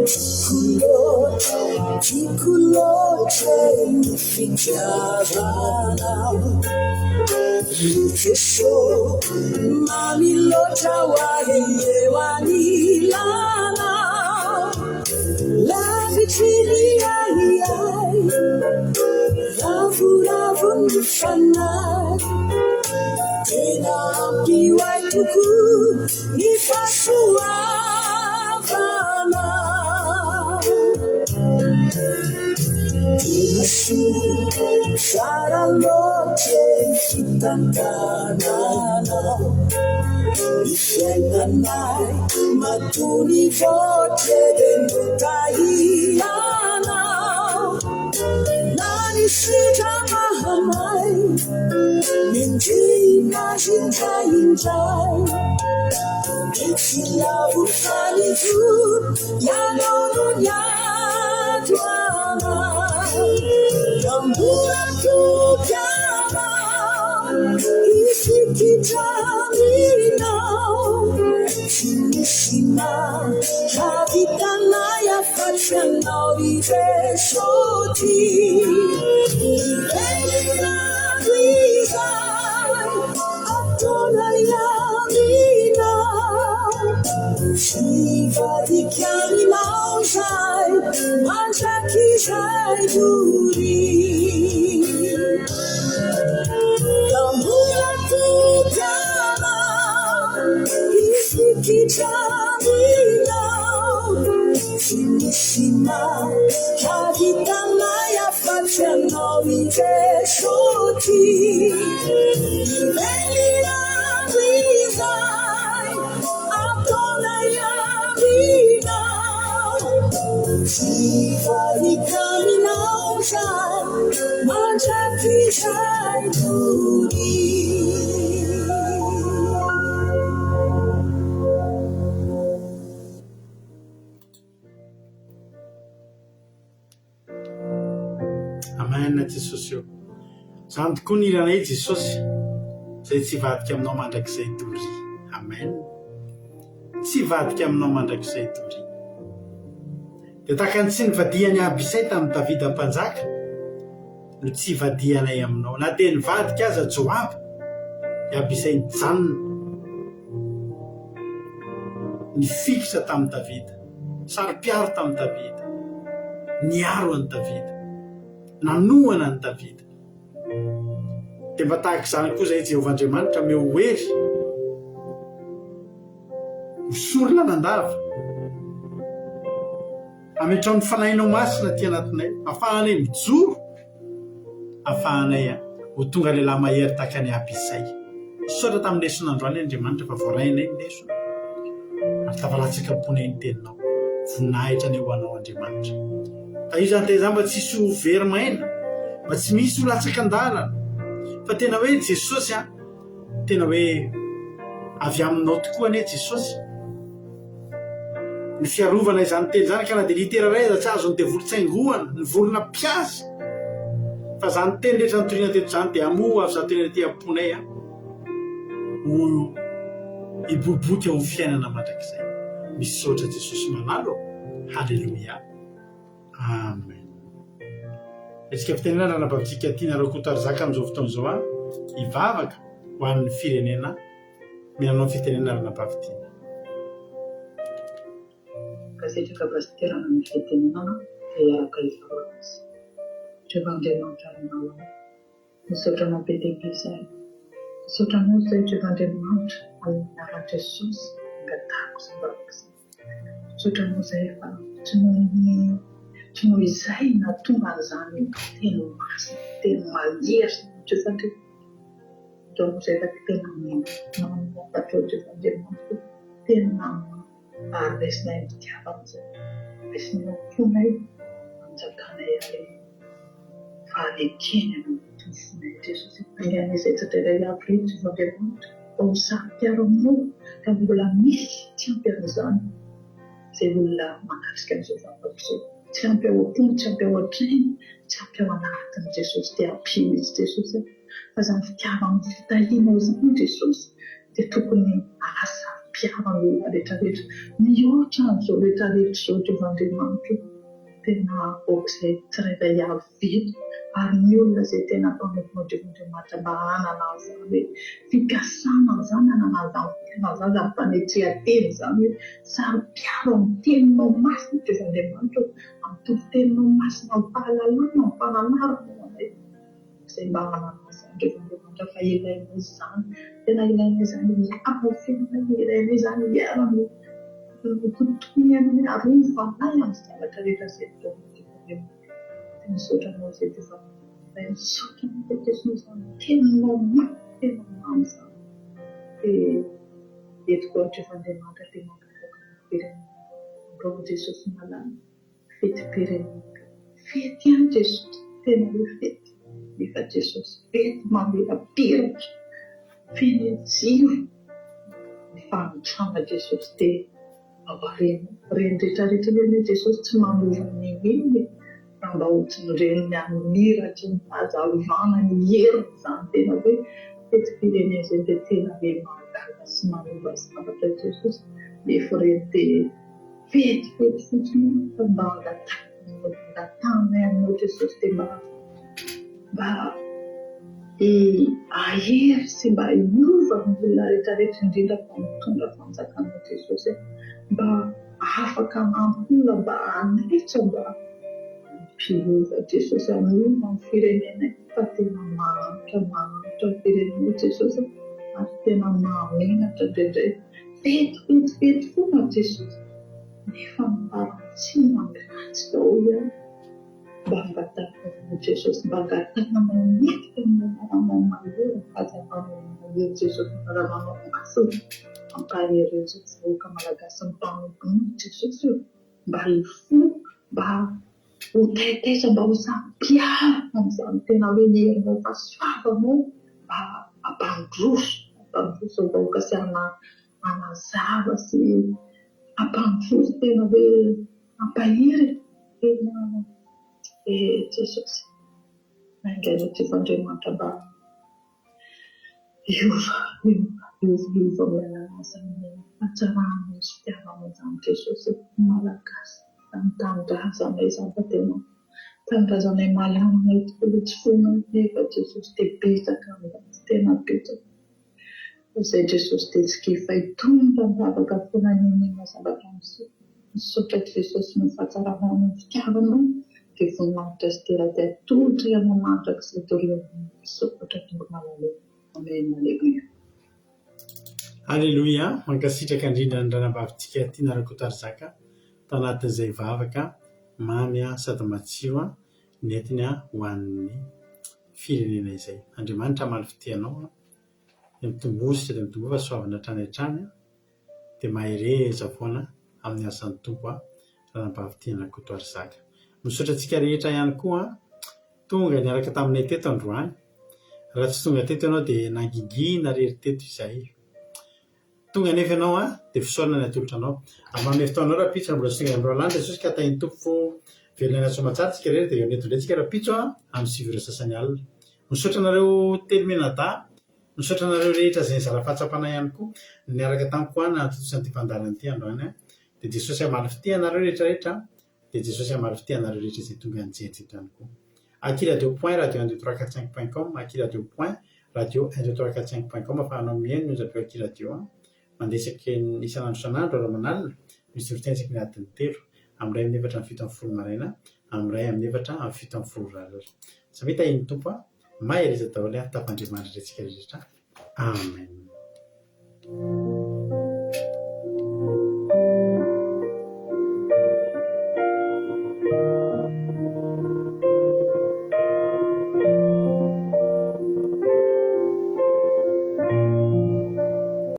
Tiako loatra, tiako loatra ny fitiavanao Ry Jeso, mamy loatra ho ahy eo anilanao Lavitry ny ahiahy, ravoravo ny fanahy Tena ampy ho ahy tokoa ny fahasoavana. Tena soa, tsara loatra ny fitantananao ny fiainanay matoa nivoatra dia notahianao na ny sedra mahamay Nenjehina azy indraindray Dia tsy lavo fa nijoro Ianao no niandry anay Ka mbola toky anao Hifikitra aminao Tsy misy mahavitanay afa-tsy Anao ry Jesosy Afa-tsy anao i Jesosy Irery andro izay ataonay aminao Tsy hivadika aminao izahay mandrakizay doria. Amen Jesosy ô. Zany tokoa ny hiranay Jesosy zay tsy hivadika aminao mandrakizay doria. Amen. Tsy hivadika aminao mandrakizay doria. Dia tahaka ny tsy nivadihan'i Abisay tamin'i Davida mpanjaka no tsy hivadihanay aminao. Na dia nivadika aza Joaba dia Abisay nijanona nifikitra tamin'i Davida. Saro-piaro tamin'i Davida. Niaro an'i Davida. Nanohana an'i Davida. Dia mba tahaka izany koa izay Jehovah Andriamanitra omeo hery ho sory lalandava. Ametraho ny Fanahinao Masina aty anatinay, afahanay mijoro, afahanay ho tonga lehilahy mahery tahaka an'i Abisay. Misaotra tamin'ny lesona androany Andriamanitra fa voarainay ny lesona ary tafalatsaka am-ponay ny teninao. Voninahitra anie ho anao Andriamanitra. Tahio izany teny izany mba tsy hisy ho very maina, mba tsy misy ho latsaka an-dalana, fa tena hoe Jesosy an, tena hoe avy aminao tokoa anie Jesosy. Ny fiarovana izany teny izany ka na dia litera iray aza tsy azon'ny devoly tsaingohana, ny vorona mpihaza. Fa izany teny rehetra nitoriana teto izany dia hamoha avy izato teny aty am-ponay an, ho hiboiboika ho fiainana mandrakizay. Misaotra Jesosy malala ô! Haleloia! Amen. Hetsika fitenenana ranabavintsika Tiana Rakotoarizaka amin'izao fotoana izao an, hivavaka ho an'ny firenena Mianao ny fitenenana ranabavy Tiana. Mankasitraka Pasitera amin'ny fitenenana dia hiaraka hivavaka isika. Jehovah Andriamanitra Ray malala, misaotra Anao be dia be izahay. Misaotra Anao izahay Jehovah Andriamanitra amin'ny anaran'i Jesosy angatahako izany vavaka izany. Misaotra Anao izahay fa tsy noho ny tsy noho izay nahatonga an'izany teny masina, teny mahery izany Jehovah Andriamanitra. Ataonao izay fa tena mampatahotra Jehovah Andriamanitra ô, tena ary raisinay am-pitiavana izay, raisinay ao am-ponay, anjakanay ary fahalekeny anao anatin'ny fonay Jesosy. Andehanay izay tsirairay avy ireto Jehovah Andriamanitra mba ho saro-piaro aminao raha mbola misy tsy ampy an'izany izay olona manatrika an'izao vavaka izao. Tsy ampy ao am-pony, tsy ampy ao an-tsainy, tsy ampy ao anatiny Jesosy dia ampio izy Jesosy a. Fa izany fitiavan'ny fitahianao izany Jesosy dia tokony hahasaro-piaro ny olona rehetra rehetra mihoatra an'izao rehetra rehetra izao Jehovah Andriamanitra o. Tena aok'izay tsirairay avy eto ary ny olona izay tena mpanomponao Jehovah Andriamanitra mba hanana an'izany hoe fikasana an'izany, hanana an'izany fitiavana izany, izany fanetrehan-tena izany hoe saro-piaro amin'ny teninao masina Jehovah Andriamanitra o, amin'ny toriteninao masina, amin'ny fahalalana, amin'ny fananarana anay. Izay mba hanana an'izany Jehovah Andriamanitra fa ilainay izany, tena ilainay izany hiaro ny fiainanay, ilainay izany hiaro ny tontolo iainanay, arovanay amin'ny zavatra rehetra izay ataonay Jehovah Andriamanitra. Dia misaotra Anao izay Jehovah Andriamanitra, misaotra Anao izay Jesosy izany teninao mamy, tena mamy izany. Dia eto koa Jehovah Andriamanitra dia mangataka ny firenena, androany Jesosy malala. Fetim-pirenena. Fety ihany Jesosy, tena hoe fety. Nefa Jesosy fety mamirapiratra, feno jiro ny fahantrana Jesosy dia aoriana. Ireny rehetra rehetra ireny anie Jesosy tsy manova n'inon'inona e, raha mba ohatrin'ireny mihamiratra ny fahazavana, ny heriny izany tena hoe fetim-pirenena izay dia tena hoe mahagaga sy manova zavatra Jesosy. Nefa ireny dia. Vetivety fotsiny ihany fa mba angatahana, angatahanay aminao Jesosy dia mba mba hahery sy mba hiova ny olona rehetra rehetra indrindra fa mitondra fanjakanao Jesosy e, mba afaka hanampy olona mba hanaitra mba hampiova Jesosy hanova ny firenenay fa tena mahantra mahantra ny firenenay Jesosy ary tena mahamenatra indraindray. Fety fety fety foana Jesosy nefa ny farany tsy mandratsy daholo ihany. Mba angatahako aminao Jesosy mba angatahanao mafy amin'ny anaranao mahery ny fahazavanao mahery Jesosy ny fahazavanao masina ampaherezo ny vahoaka malagasy ny mpanomponao Jesosy ô mba hifoha mba ho taitaitra mba ho saro-piaro amin'izany tena hoe herinao fahasoavanao mba hampandroso hampandroso ny vahoaka sy hanazava sy hampandroso tena hoe hampahery e! Tena eh Jesosy Naingaina Jehovah Andriamanitra mba Hiova, hiova, hiova, hiova amin'ny alalan'izany fahatsaranao sy fitiavanao izany Jesosy e! Malagasy, izany tanindrazanay izany fa tena tanindrazanay malalany tokoa ilay tsy foinao nefa Jesosy dia betsaka ny ratsy, tena betsaka. Fa izay Jesosy dia tsy kivy fa hitondra am-bavaka foana n'inon'inona zavatra miseho. Misaotra Jesosy noho ny fahatsaranao noho ny fitiavanao. Dia voninahitra sy dera dia atolotra Ianao mandrakizay doria Misaotra Tompo malala ô. Amen Aleloia. Aleloia, mankasitraka indrindra ny ranambavintsika Tiana Rakotarizaka tanatin'izay vavaka mamy sady matsiro nentiny ho an'ny firenena izay. Andriamanitra hamaly fitia anao, dia mitomboa sy dia mitomboa fa soavina hatrany hatrany. Dia mahereza foana amin'ny asan'ny Tompo a, ranabavy Tiana Rakotoarizaka. Misaotra antsika rehetra ihany koa tonga niaraka taminay teto androany. Raha tsy tonga teto ianao dia nangingina irery teto izahay. Tonga anefa ianao a, dia fisaorana ny atolotra anao. Ary manome fotoana anao rahampitso raha mbola tsy tonga any Roland Jesosy ka tahin'ny Tompo fo velona aina soamatsara tsika rehetra dia eo eto indray tsika rahampitso a, amin'ny 9 ora sasany alina. Misaotra anareo telo mianadahy. Misaotra anareo rehetra izay nizara fahatsapana ihany koa niaraka tamiko aho nahatontosa an'ity fandaharana ity androany an. Dia Jesosy hamaly fitia anareo rehetra rehetra an. Dia Jesosy hamaly fitia anareo rehetra izay tonga nijery teto ihany koa. Akiradio point radio un deux trois quatre cinq point com akiradio point radio un deux trois quatre cinq point com ahafahanao mihaino ny onjam-peo akiradio an. Mandeha isaky ny isan'andro isan'andro ora aman'alina, misy routine isaky ny adiny telo, amin'ny iray amin'ny efatra amin'ny 17 maraina, amin'ny iray amin'ny efatra amin'ny 17 ora alina. Samia tahian'ny Tompo an. Mahereza daholo an, tafandriamandry antsika rehetra. Amen.